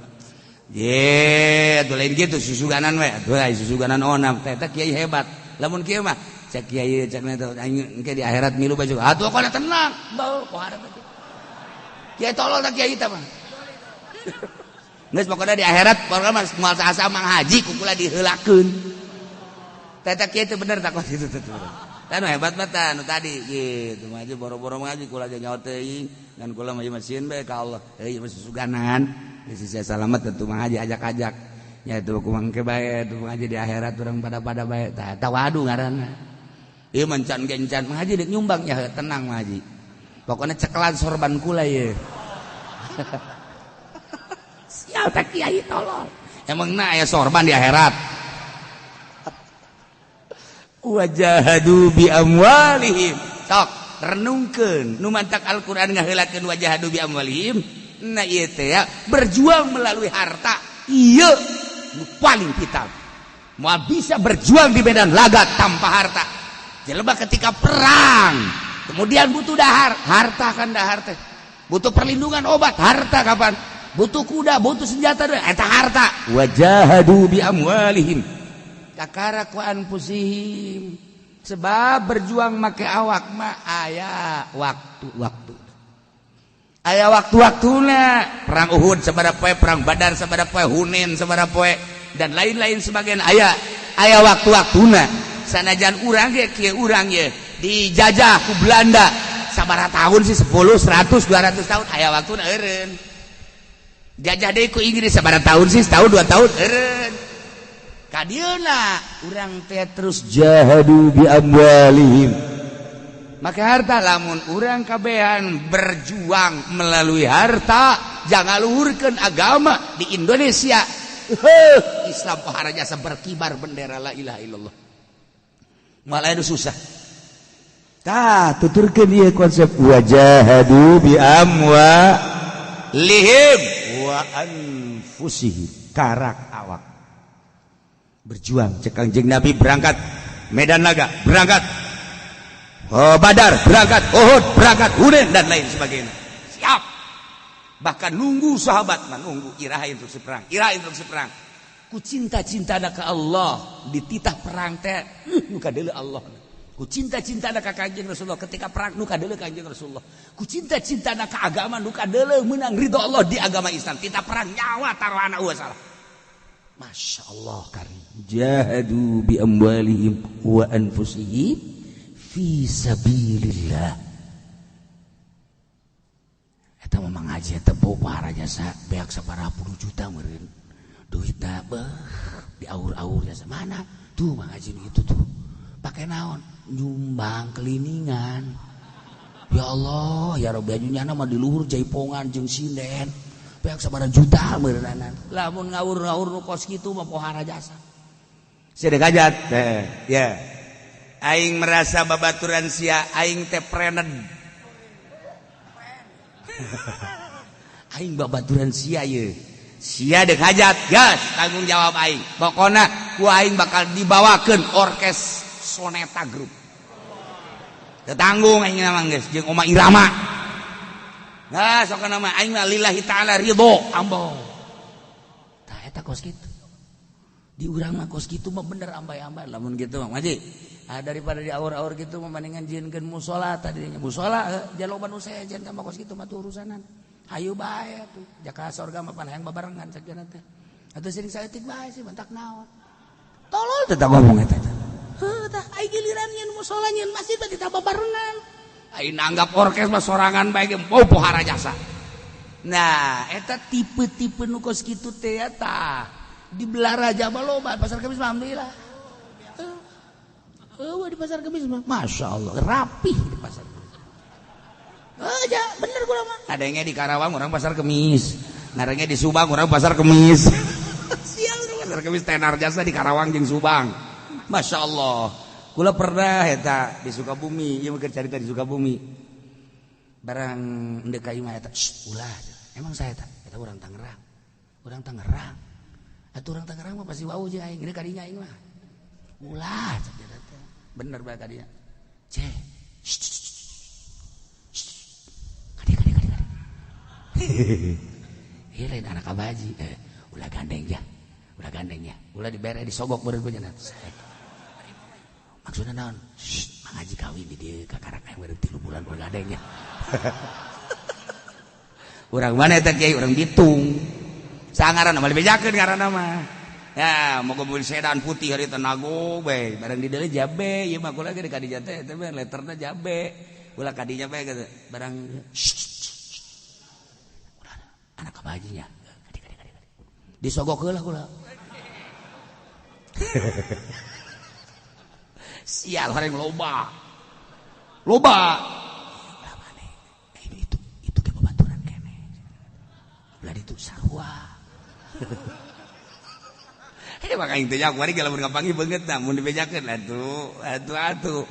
Ye, atuh lain kitu susuganan we. Atuh ai susuganan onam teh eta kiai hebat. Lamun kieu mah cek kiai cek teh aing engke di akhirat milu bae. Atuh kana tenang, bau pohara teh. Kiai tolol teh kiai teh mah. Geus pokona di akhirat pokona mah moal saha Mang Haji ku kula diheulakeun. Teh teh kiai teh bener takon kitu teh. Tah nu hebat mah tah nu tadi gitu mah aja boro-boro ngaji kula aja nyawa teuing ngan kula mah sieun bae ka Allah. Heuh ieu mah susuganan. Geus saya salamet tentu mah haji ajak-ajak. Nya itu kumaha engke bae tuh ngaji di akhirat urang pada-pada bae. Tah eta wadu ngaranna. Ieu mah can gencan mah haji deuk nyumbang ya tenang mah haji. Pokona cekelan sorban kula ye. Sial tak kiai tolol. Emangna aya sorban di akhirat. Wajahadu bi amwalihim. Sok renungkeun nu mantak Al-Qur'an ngaheulakeun wajahadu bi amwalihim. Nah ieu teh ya, berjuang melalui harta ieu nu paling vital. Moal bisa berjuang di medan laga tanpa harta. Jelema ketika perang kemudian butuh dahar, harta kan dahar teh. Butuh perlindungan obat, harta kapan? Butuh kuda, butuh senjata, eta harta. Wajahadu bi amwalihim. Kakara ku anfusihim. Sebab berjuang make awak mah aya waktu-waktu. Aya waktu-waktuna. Perang Uhud sabaraha poe, perang Badar sabaraha poe, Hunain sabaraha poe, dan lain-lain sebagian aya aya waktu-waktuna. Sanajan urang ge kieu urang ye dijajah ku Belanda sabaraha tahun sih, 10, 100, 200 tahun, aya waktuna eureun. Jajah deui ku Inggris sabaraha tahun sih, setahun 2 tahun eureun. Kadieuna urang teh terus jahadu bi amwalihim. Maka harta lamun urang kabehan berjuang melalui harta jangan luhurkeun agama di Indonesia. Islam pohara jasa berkibar bendera la ilaha illallah. Malah itu susah. Tah tuturkeun ieu konsep wajahadu bi amwalihim wa anfusihim, karak awak. Berjuang cek Kangjeng Nabi berangkat medan laga, berangkat oh, Badar, berangkat Uhud, berangkat Hunain dan lain sebagainya. Siap. Bahkan nunggu sahabat mah nunggu iraha instruksi perang, iraha instruksi perang. Ku cinta-cinta ka Allah dititah perang teh nu kadeuleu Allah. Ku cinta-cinta ka Kangjeng Rasulullah ketika perang nu kadeuleu Kangjeng Rasulullah. Ku cinta-cinta ka agama nu kadeuleu menang ridho Allah di agama Islam. Titah perang nyawa taruhana eueuh salah. Masya Allah karim. Jahadu bi amwalihim wa anfusihim fi sabilillah. Eta mah ngaji eta pohara jasa beak sabaraha puluh juta meureun. Duitna beuh diaur-aur jasa mana? Tuh ngaji nu itu tuh. Pake naon? Nyumbang keliningan. Ya Allah, ya Rabbi nyana mah di luhur jaipongan jeung sinden. Beak sabaraha juta meureunanan. Lamun ngawur-ngawur nu kos kitu mah pohara jasa. Sedek hajat teh, ya. Aing merasa babaturan sia aing teh prened. Aing babaturan sia ye. Sia dek hajat, gas tanggung jawab aing. Pokona ku aing bakal dibawakeun orkes Soneta Group. Tetanggung aing mah geus jeung Oma Irama. Nah, sok nama aing mah lillahi ta'ala ridho ambo. Tah eta kos kitu. Di urang mah kos kitu mah bener ambay-ambay lamun kitu mah Haji. Ah, daripada di aur-aur gitu mah mendingan jieunkeun musola tadinya musola jaloba nu sejen tambah kos kitu mah tuh urusanan. Hayu bae atuh. Jaka sorga mah pan hayang babarengan sakieu teh. Atuh sering saeutik bae sih bentak naon. Tolol teh ngomong eta teh. Heuh tah ai giliran nyeun musola nyeun masjid teh kita babarengan. Ai nanggap orkes mah sorangan bae ge mau pohara jasa. Nah, eta tipe-tipe nu kos kitu teh tah. Di Belaraja mah loba pasar Kemis mah alhamdulillah. Eueuh di pasar Kemis mah Masya Allah rapih di pasar Kemis. Aja bener gua mah. Adanya di Karawang orang pasar Kemis. Ngarangnya di Subang orang pasar Kemis. Sial orang pasar Kemis tenar jasa di Karawang jeung Subang. Masya Allah. Kula pernah eta di Sukabumi, ieu mah keur carita di Sukabumi. Barang endek ka imah eta, ulah. Emang saya eta, eta urang Tangerang. Urang Tangerang. Atuh urang Tangerang mah pasti wau jeung aing, geus kadinya aing mah. Ulah cek eta teh. Bener bae kadinya. Ceh. Kadieu Ieu lain anak Abah Haji. Ulah gandeng ya. Ulah gandeng ya. Ulah dibere disogok beureun ku nya. Maksudna naon? Mang Haji kawin di dieu kakarak aya beureun 3 bulan ulah gandeng ya. Urang mana eta kiai? Urang Bitung. Sangaran mah dibejakeun ngaranna mah. Ya, mau mobil sedan putih hari tenago bae, barang di dieu jabe, ieu mah kula ge di kadinya teh teh letterna jabe. Ulah kadinya bae gitu. Barang anak Abah Hajinya. Kadi. Disogok heula kula. Sial horeng loba. Loba. Ulah maneh. Itu ge babaturan keneh. Ulah ditu sarua. Hei maka aing teh nyaku ari ge lamun ngapanggih beungeut tah mun dibejakeun atuh atuh.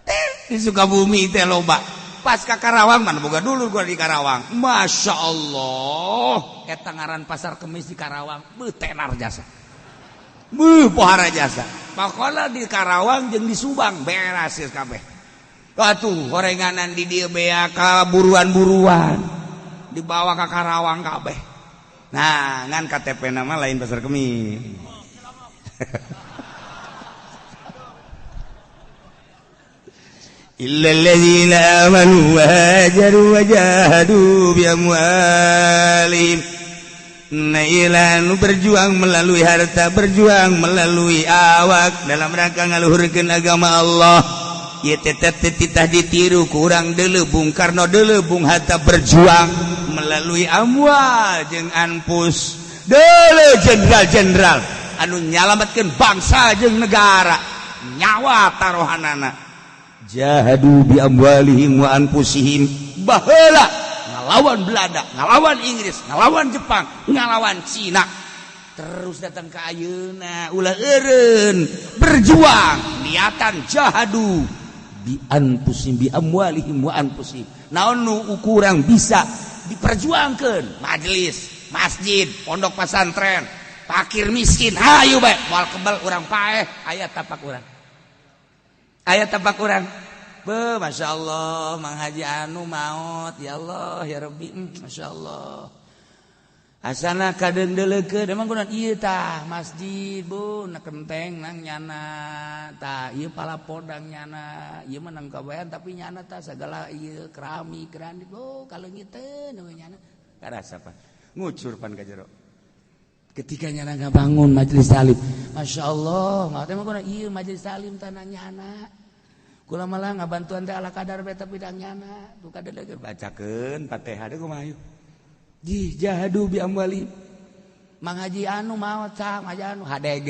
Teh di Sukabumi teh loba. Pas ka Karawang mana boga dulur gua di Karawang. Masya Allah, eta ngaran pasar Kemis di Karawang, beuh tenar jasa. Beuh pohara jasa. Pakola di Karawang jeung di Subang beres geus kabeh. Atuh horenganan di dieu bea ka buruan-buruan dibawa ka Karawang kabeh. Nah, ngan KTP nama lain pasar Kemis. Illa allazina amanu wa hajaru wa jahadu bi amwalihim. Nailan berjuang melalui harta, berjuang melalui awak dalam rangka ngaluhurkeun agama Allah. Ieu teh titah ditiru ku urang deuleu Bung Karno deuleu Bung Hatta berjuang melalui amwal jeung anfus. Deuleu jenderal-jenderal anu nyalametkeun bangsa jeung negara, nyawa taruhanana. Jahadu bi amwalihim wa anfusihim. Baheula ngalawan Belanda, ngalawan Inggris, ngalawan Jepang, ngalawan Cina. Terus datang ke ayeuna ulah eureun berjuang niatan jahadu bi anfusihim bi amwalihim wa anfusihim. Naon nu kurang bisa diperjuangkeun? Majelis, masjid, pondok pesantren, fakir miskin, hayu bae moal kebel urang paeh, aya tapak urang. Aya tapak urang. Be, Masya Allah, Mang Haji anu maot, ya Allah, ya Rabbi, Masya Allah. Asana kadeung-deuleukeun, emang kunaon ieu tah masjid, bu, na kenteng nang nyana, tah ieu palapodang nyana, ieu mah nang kabayan tapi nyana tah sagala ieu keramik, keramik, oh kaleungiteun we nyana. Karasa pan, ngucur pan ka jero. Ketika nyana ngabangun majelis taklim, Masya Allah, maot emang kunaon ieu majelis taklim tanah nyana. Kula malah ngabantuan teh ala kadar bae tapi da nyana, tuh kadeuleukeun bacakeun Fatihah deui kumaha ieu. Jih jahadu bi amwali. Mang Haji anu maot sah, Mang Haji anu HDG.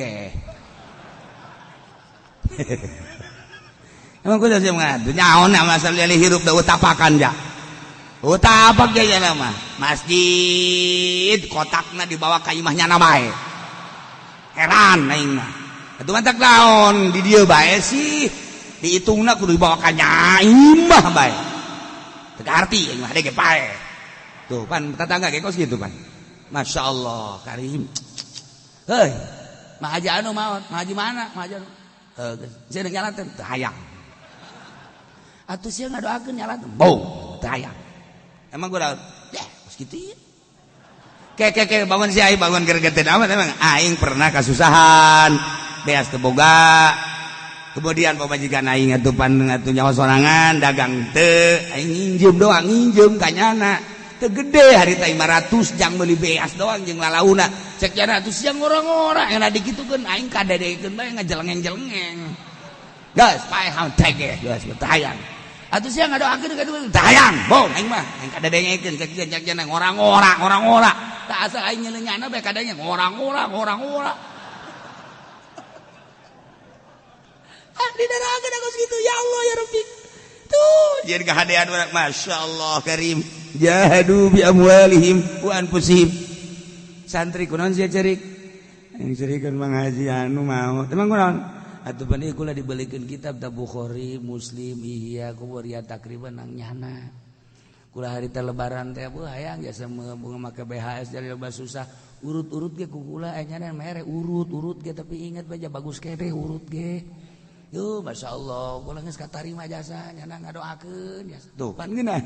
Emang kudu sih ngadu nyaon masalah hirup da utapakan ja. Utapak ja nya mah. Masjid kotakna dibawa ka imah nyana bae. Heran aing mah. Atuh mantak naon di dieu bae sih. Dihitungna kudu dibawa ka nya imah bae. Teu arti aing mah HDG pae. Tuh pan tetangga ge kos gitu pan. Masya Allah karim. Hei, Mang Haji anu maot, Mang Haji mana? Mang Haji anu. Heuh, geus sia nyalateun teu hayang. Atuh sia ngadoakeun nyalateun, bau teu hayang. Emang gua deh, kos kitu ieu. Ke ke ke bangun si aing bangun gregeteun amat emang aing pernah kasusahan, beas teu boga. Kemudian pamajikan aing atuh pan atuh nyawa sorangan dagang teu, aing nginjem doang, nginjem ka nyana. Teu gede harita 500 jang meuli beas doang jeung lalauna. Cek jana atuh siang ngora-ngora yang dikitukeun aing kadedekeun bae ngajelengeng-jelengeng. Geus paeh teh geus hayang. Atuh siang ngadoakeun ka ditu hayang. Bong aing mah aing kadedengekeun cek jana ngora-ngora ngora-ngora. Tak asal aing nyelenyana bae kadanya ngora-ngora ngora-ngora. Ah didarakeun aku kitu ya Allah ya Rabbi. Tuh jadi kahadean urang Masya Allah karim. Jahadu bi amwalihim wa anfusihim. Santri kunaon sia cerik? Yang cerikeun Mang Haji anu maot. Emang kunaon? Atuh pan ieu kula dibelikeun kitab da Bukhari, Muslim, Ihya, Kuburiyah takriban nang nyana. Kula harita lebaran teh bu hayang jasa bunga make BHS jadi loba susah. Urut-urut ge ku kula nyana mere urut-urut ge tapi ingat bae bagus keneh urut ge. Yuh, Masya Allah, kula geus katarima jasa, nyana ngadoakeun jasa. Tuh, pan geunah.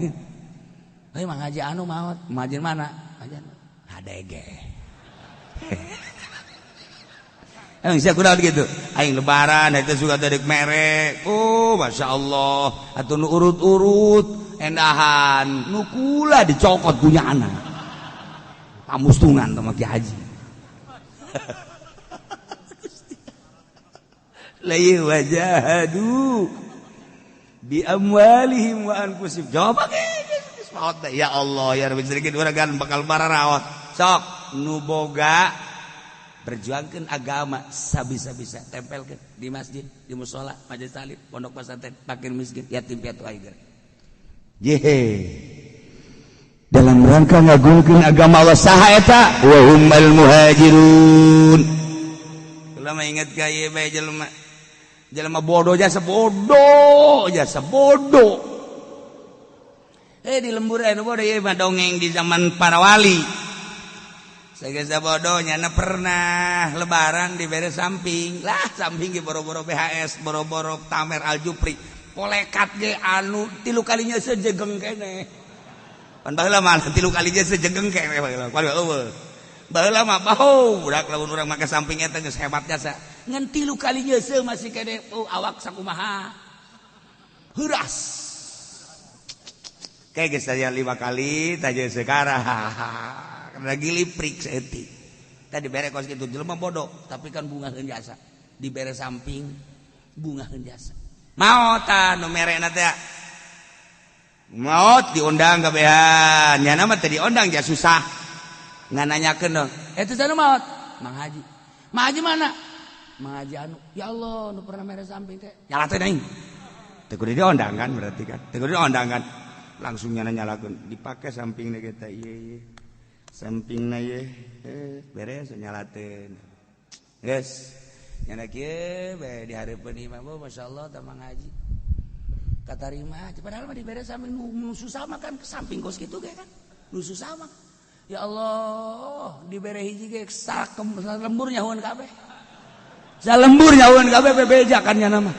Heuh, Mang Haji anu maot, Mang Haji mana? Haji anu. Hadege. Emang sia kunaon gitu? Aing lebaran eta suka teh deuk mere. Oh, Masya Allah, atuh nu urut-urut endahan, nu kula dicokot punya anak. Pamustungan teh Ki Haji. La wajahadu bi amwalihim wa anfusihim. Jawab geus maot teh. Ya Allah ya Rabbi sedikit urang kan bakal mararaot. Sok nu boga berjuangkeun agama sabisa-bisa tempelkeun di masjid, di musala, majelis taklim, pondok pesantren, fakir miskin, yatim piatu aing. Yehe. Dalam rangka ngagungkeun agama Allah saha eta? Wa humul muhajirun. Kula mah inget ka ieu bae jelema. Jelema bodoh jasa bodoh, jasa bodoh. Di lembur anu bodoh ieu mah dongeng di zaman para wali. Sagesa bodoh nyana pernah lebaran dibere samping. Lah samping ge boro-boro BHS, boro-boro Tamer Aljupri. Polekat ge anu tilu kalinya sejegeng kene. Pan baheula mah tilu kalinya sejegeng kene baheula. Kuari eueuh. Baheula mah bau budak lamun urang make samping eta geus hebat jasa. Ngan tilu kalinya se masih kene oh, awak sakumaha. Heuras. Kayak geus saya 5 kali taja sekarang. Lagi liprik seeutik. Tadi bere kos kitu jelema bodoh, tapi kan bungaheun jasa. Dibere samping bungaheun jasa. Maot tah nu merena teh. Maot diundang kabehan. Nyana mah teu diundang ja susah. Ngananyakeun dong. Eta teh maot. Mang Haji. Mang Haji mana? Mang Haji anu. Ya Allah, nu pernah mere samping teh. Nyala teh aing. Teu kudu diundang kan berarti kan. Teu kudu diundang kan. Langsung nyana nyalakeun, dipake sampingna ge teh ieu ieu. Sampingna ye beres nyalateun. Geus. Nyana kieu bae di hareupeun imah masyaallah tah Mang Haji. Katarima, padahal mah dibere samping nu susah mah kan ke samping kos kitu ge kan. Nu susah mah. Ya Allah, dibere hiji ge sakem lembur nyahuan kabeh. Salembur nyahuan kabeh bebeja kan nyana mah.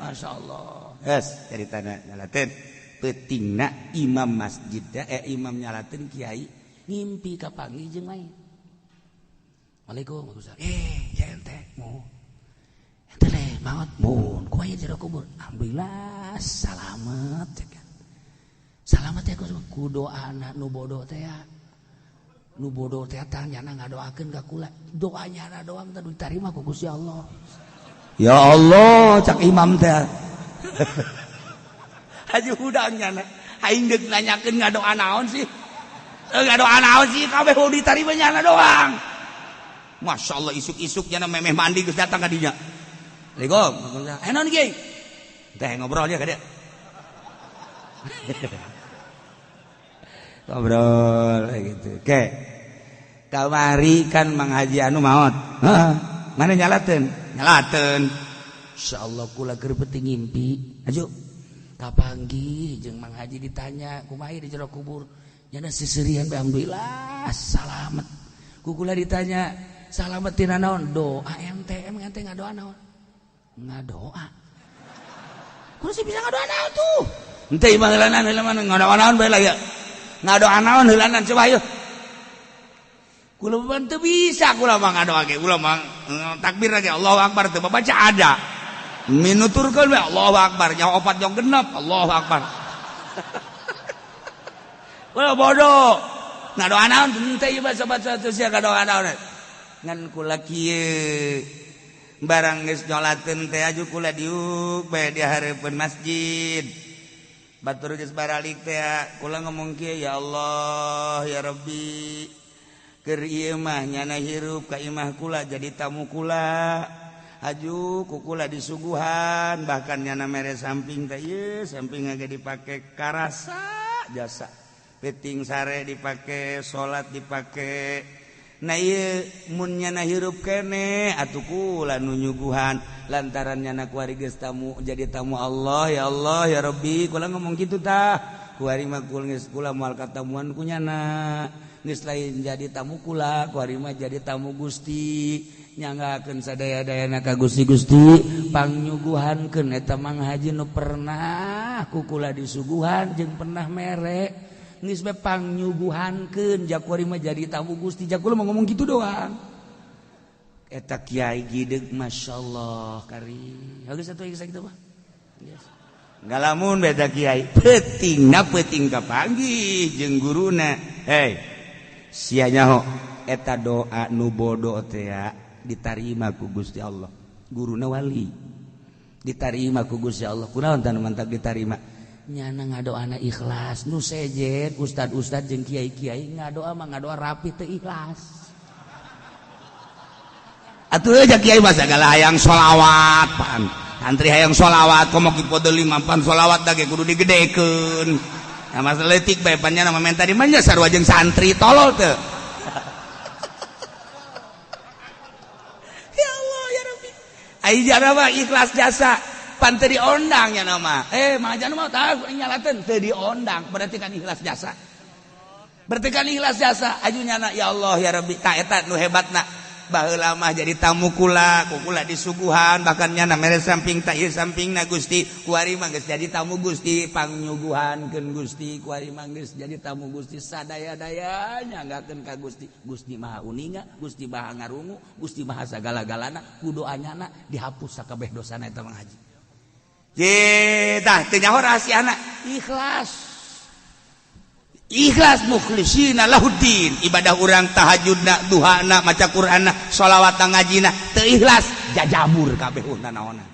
Masyaallah. Geus caritana nyalateun. Peutingna imam masjid imam nyalateun kiai ngimpi kapanggih jeung lain. Waalaikumsalam. Ya ente mau. Ente leh maot mun kumaha jero kubur. Alhamdulillah salamet ya kan. Salamet ya ku doana nu bodoh teh ya. Nu bodoh teh tah nyana ngadoakeun ka kula. Doa nyana doang teh ditarima ku Gusti Allah. Ya Allah cak imam teh. Haji hudang nyana. Aing deuk nanyakeun ngadoa naon sih? Ngadoa naon sih kabeh ditarima nyana doang. Masya Allah isuk-isuk nyana memeh mandi geus datang ka dinya. Assalamualaikum. Eh naon kiai? Teh ngobrol dia ka dia. Ngobrol gitu. Oke. Kamari kan Mang Haji anu maot. Heeh. Mana nyalateun? Nyalateun. Insyaallah kula keur penting ngimpi. Aju. Kapanggih jeung Mang Haji ditanya kumaha di jero kubur. Nyana seserian bae alhamdulillah salamet. Ku kula ditanya salamet tina naon? Doa ente, emang ente ngadoa naon? Ngadoa. Kudu sih bisa ngadoa naon tuh? Ente imah heulanan heulanan ngadoa naon bae lah ya. Ngadoa naon heulanan coba ayo. Kula mah teu bisa kula mah ngadoa ge, kula mah takbir lagi Allahu Akbar teu baca ada. Minuturkeun we Allahu Akbar, nyawa opat jong genep Allahu Akbar. Kula bodoh. Ngadoa naon henteu ieu sobat sia ngadoa naon. Ngan kula kieu barang geus nyolateun teh aju kula diuk bae di hareupeun masjid. Batur geus baralik teh kula ngomong kieu ya Allah ya Rabbi keur ieu mah nyana hirup ka imah kula jadi tamu kula. Aju ku kula disuguhan bahkan nyana mere samping teh ieu samping ge dipake karasa jasa. Peting sare dipake salat dipake. Nah ieu mun nyana hirup keneh atuh kula nu nyuguhan lantaran nyana kuari geus tamu jadi tamu Allah ya Allah ya Rabbi kula ngomong kitu tah. Kuari mah geus kula moal katamuan ku nyana. Geus lain jadi tamu kula, kuari mah jadi tamu Gusti. Nyanggakeun sadaya-dayana ka Gusti Gusti pangnyuguhankeun eta Mang Haji nu pernah ku kula disuguhan jeung pernah mere. Geus bae pangnyuguhankeun ja kuari mah jadi tamu Gusti. Ja kula mah ngomong kitu doang. Eta kiai gideg masyaallah kari. Geus atuh geus kitu mah. Yes. Ngalamun beta kiai peutingna peuting kapanggih jeung guruna. Hei, sia nyaho eta doa nu bodo teh ditarima ku Gusti Allah. Guruna wali. Ditarima ku Gusti Allah. Kunaon tah nu mantak ditarima? Nyana ngadoana ikhlas. Nu sejen ustad-ustad jeung kiai-kiai ngadoa mah ngadoa rapi teu ikhlas. Atuh aja kiai mah sagala hayang sholawat pan. Santri hayang sholawat komo ki pode lima pan sholawat da ge kudu digedekeun. Nah masalah leutik bae pan nya menta di mana sarua jeung santri tolol teu. Ya Allah ya Rabbi. Ai jara mah ikhlas jasa pan teu diondang nya mah. Majan mah tah nyalateun teu diondang berarti kan ikhlas jasa. Berarti kan ikhlas jasa aju nyana ya Allah ya Rabbi ta eta nu hebatna. Baheula mah jadi tamu kula, kukula disuguhan bahkan nyana mere samping ta ieu sampingna Gusti, kuari mah geus jadi tamu Gusti, pangnyuguhankeun Gusti, kuari mah geus jadi tamu Gusti sadaya-daya nyanggakeun ka Gusti. Gusti Maha Uninga, Gusti Maha Ngarungu, Gusti Maha sagala-galana, ku doa nyana dihapus sakabeh dosana eta Mang Haji. Ye tah teu nyaho rahasiana ikhlas. Ikhlas mukhlishina lahuddin ibadah urang tahajudna duhana maca Qur'anna sholawatna ngajina teu ikhlas jajabur kabeh naonna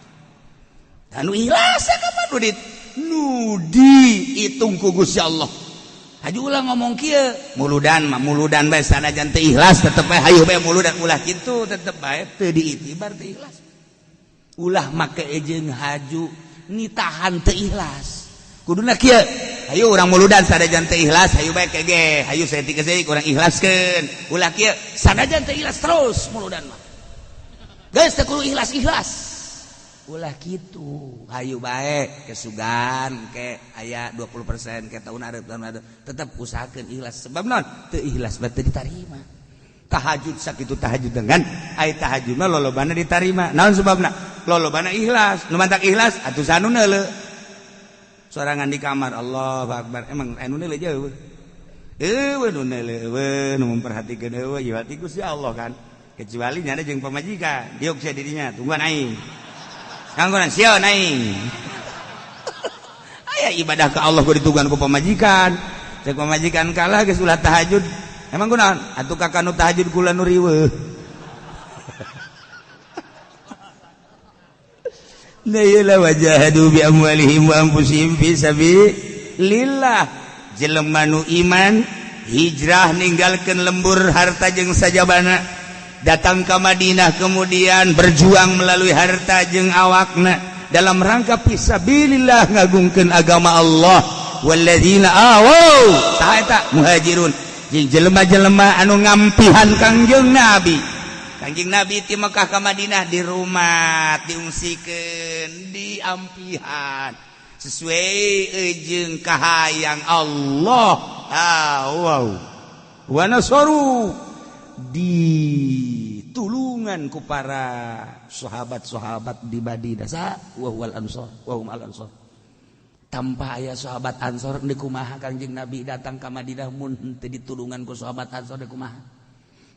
anu ikhlas kapan nu diitung ku Gusti Allah. Haji ulah ngomong kieu muludan mah muludan bae sanajan teu ikhlas tetep bae hayu bae muludan ulah kitu tetep bae teu diitibar teu ikhlas. Ulah make jeung haju nitahan teu ikhlas. Kuduna kieu hayu urang muludan sanajan teu ikhlas hayu bae kege hayu saeutik saeutik urang ikhlaskeun ulah kieu sanajan teu ikhlas terus muludan mah geus teu kudu ikhlas-ikhlas ulah kitu hayu bae kesugan ke aya 20% ke taun areup tetep usahakeun ikhlas sebab naon teu ikhlas bae teu ditarima. Tahajud sakitu tahajud dengan ai tahajud mah lolobana ditarima naon sebabna lolobana ikhlas nu mantak ikhlas atuh sanu neuleu sorangan di kamar Allahu Akbar emang anu neuleu jauh eueuh nu neuleu eueuh nu memperhatikeun eueuh ieu hati Gusti Allah kan kecuali nyana jeung pamajikan diuk sia dirinya tungguan aing kanggonan sieun aing aya ibadah ka Allah kudu ditungguan ku pamajikan cek pamajikan kalah geus ulah tahajud emang kunaon atuh kakak nu tahajud kula nu riweuh. La ilaha wajahadu bi amwalihim wa anfusihim fi sabilillah. Jelema nu iman hijrah ninggalkeun lembur harta jeung sajabana datang ka Madinah kemudian berjuang melalui harta jeung awakna dalam rangka fisabilillah ngagungkeun agama Allah. Walladzina awaw ta eta muhajirun jeung jelema-jelema anu ngampihan Kangjeng Nabi. Kangjeng Nabi ti Mekah ka Madinah di rumah diungsikeun diampihan sesuai jeung kahayang Allah. Ah wow wa nasaru ditulungan ku para sahabat-sahabat di Madinah sa wa huwal ansor wa hum al ansor. Tanpa aya sahabat ansor deui kumaha Kangjeng Nabi datang ka Madinah mun teu ditulungan ku sahabat ansor deui kumaha.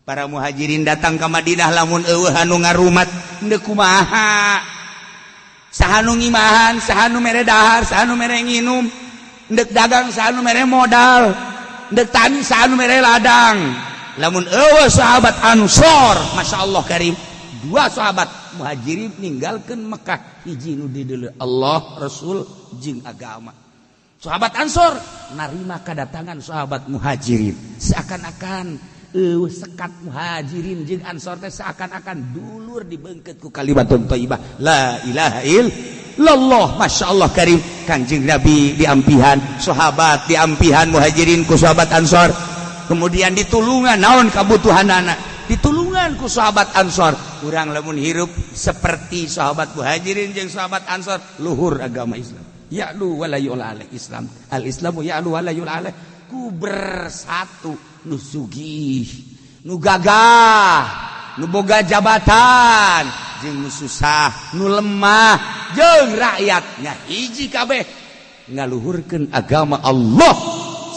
Para muhajirin datang ke Madinah lamun eueuh anu ngarumat deui kumaha. Saha nu ngimahan, saha nu mere dahar, saha nu mere nginum, deuk dagang saha nu mere modal, deuk tani saha nu mere ladang. Lamun eueuh sahabat Ansor, masyaallah karim, dua sahabat muhajirin ninggalkeun Mekah hiji nu dideuleu Allah, Rasul jeung agama. Sahabat Ansor narima kedatangan sahabat muhajirin seakan-akan sekat muhajirin jeung ansor teh seakan-akan dulur dibeungkeut ku kalimatun thayyibah la ilaha illallah. Masyaallah karim, Kangjeng Nabi diampihan sahabat diampihan muhajirin ku sahabat ansor kemudian ditulungan naon kabutuhanana ditulungan ku sahabat ansor. Urang lamun hirup seperti sahabat muhajirin jeung sahabat ansor luhur agama Islam. Ya'lu wala yu'la alaih. Islam, al Islamu ya'lu wala yu'la alaih. Ku bersatu nu sugih, nu gagah, nu boga jabatan, jeung nu susah, nu lemah, jeung rakyatnya hiji kabeh ngaluhurkeun agama Allah.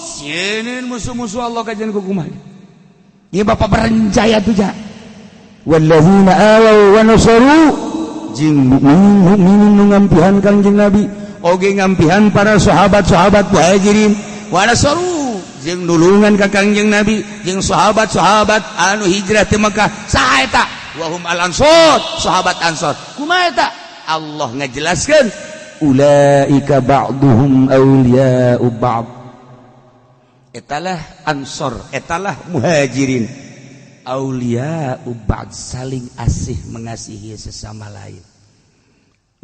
Sieun musuh-musuh Allah kajian ku kumaha. Ieu bapak berencaya tuh ja. Wallazina awaw wa nasaru, jeung mukmin mukminin nu ngampihan Kangjeng Nabi oge ngampihan para sahabat-sahabat muhajirin, wa nasaru, jeung nulungan ka Kangjeng Nabi jeung sahabat-sahabat anu hijrah ti Mekah. Saha eta? Wahum al ansor, sahabat ansor. Kumaha eta? Allah ngajelaskeun, ulaika ba'duhum awliya'u ba'd. Etalah ansor, etalah muhajirin, awliya'u ba'd, saling asih mengasihi sesama lain,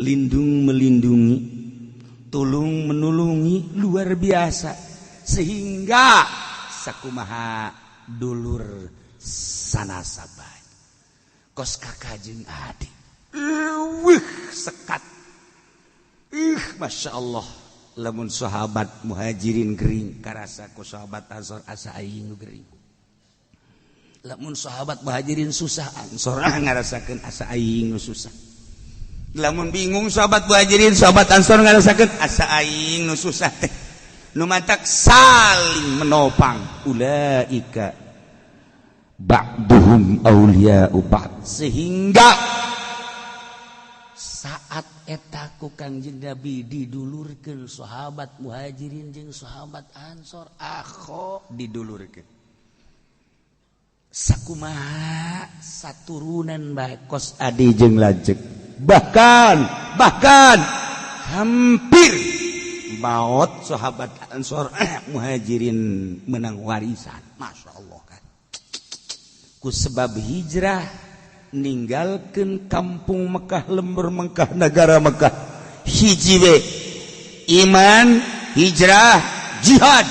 lindung melindungi, tulung menulungi, luar biasa, sehingga sakumaha dulur sanasabah, kos kakak jeung adik. Wih, sekat. Ih, masya Allah, lamun sahabat muhajirin gering, karasa ku sahabat ansor, asa aing nu gering. Lamun sahabat muhajirin susah, ansor ngarasakeun, asa aing nu susah. Lamun bingung sahabat muhajirin, sahabat ansor ngarasakeun, asa aing nu susah teh. Nu matak saling menopang. Ulaika ba'duhum awliya'u ba'd. Sehingga saat eta ku Kangjeng Nabi didulurkeun sahabat muhajirin jeung sahabat ansor, akho, didulurkeun sakumaha saturunan bae, kos adi jeung lanceuk. Bahkan bahkan hampir maot sahabat ansor, muhajirin menang warisan. Masya Allah kan, ku sebab hijrah ninggalkan kampung Mekah, lembur Mekah, negara Mekah, hiji we iman, hijrah, jihad,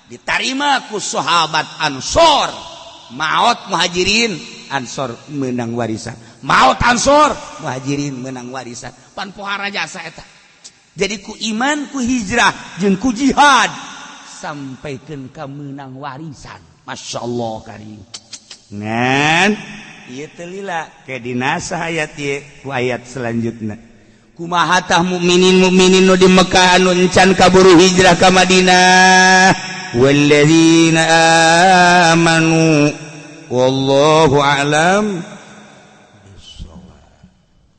diterima ku sahabat Ansor. Maot muhajirin, Ansor menang warisan. Maot Ansor, muhajirin menang warisan. Pan pohara jasa eta. Jadi ku iman, ku hijrah, jeung ku jihad sampaikan ka menang warisan. Masya Allah karim. Ngan ieu teu lila ke dinasa ayat ieu ku ayat selanjutnya. Kumaha tah mukminin mukminin nu di Mekah anu encan kaburu hijrah ka Madinah? Walladzina amanu, wallahu a'lam.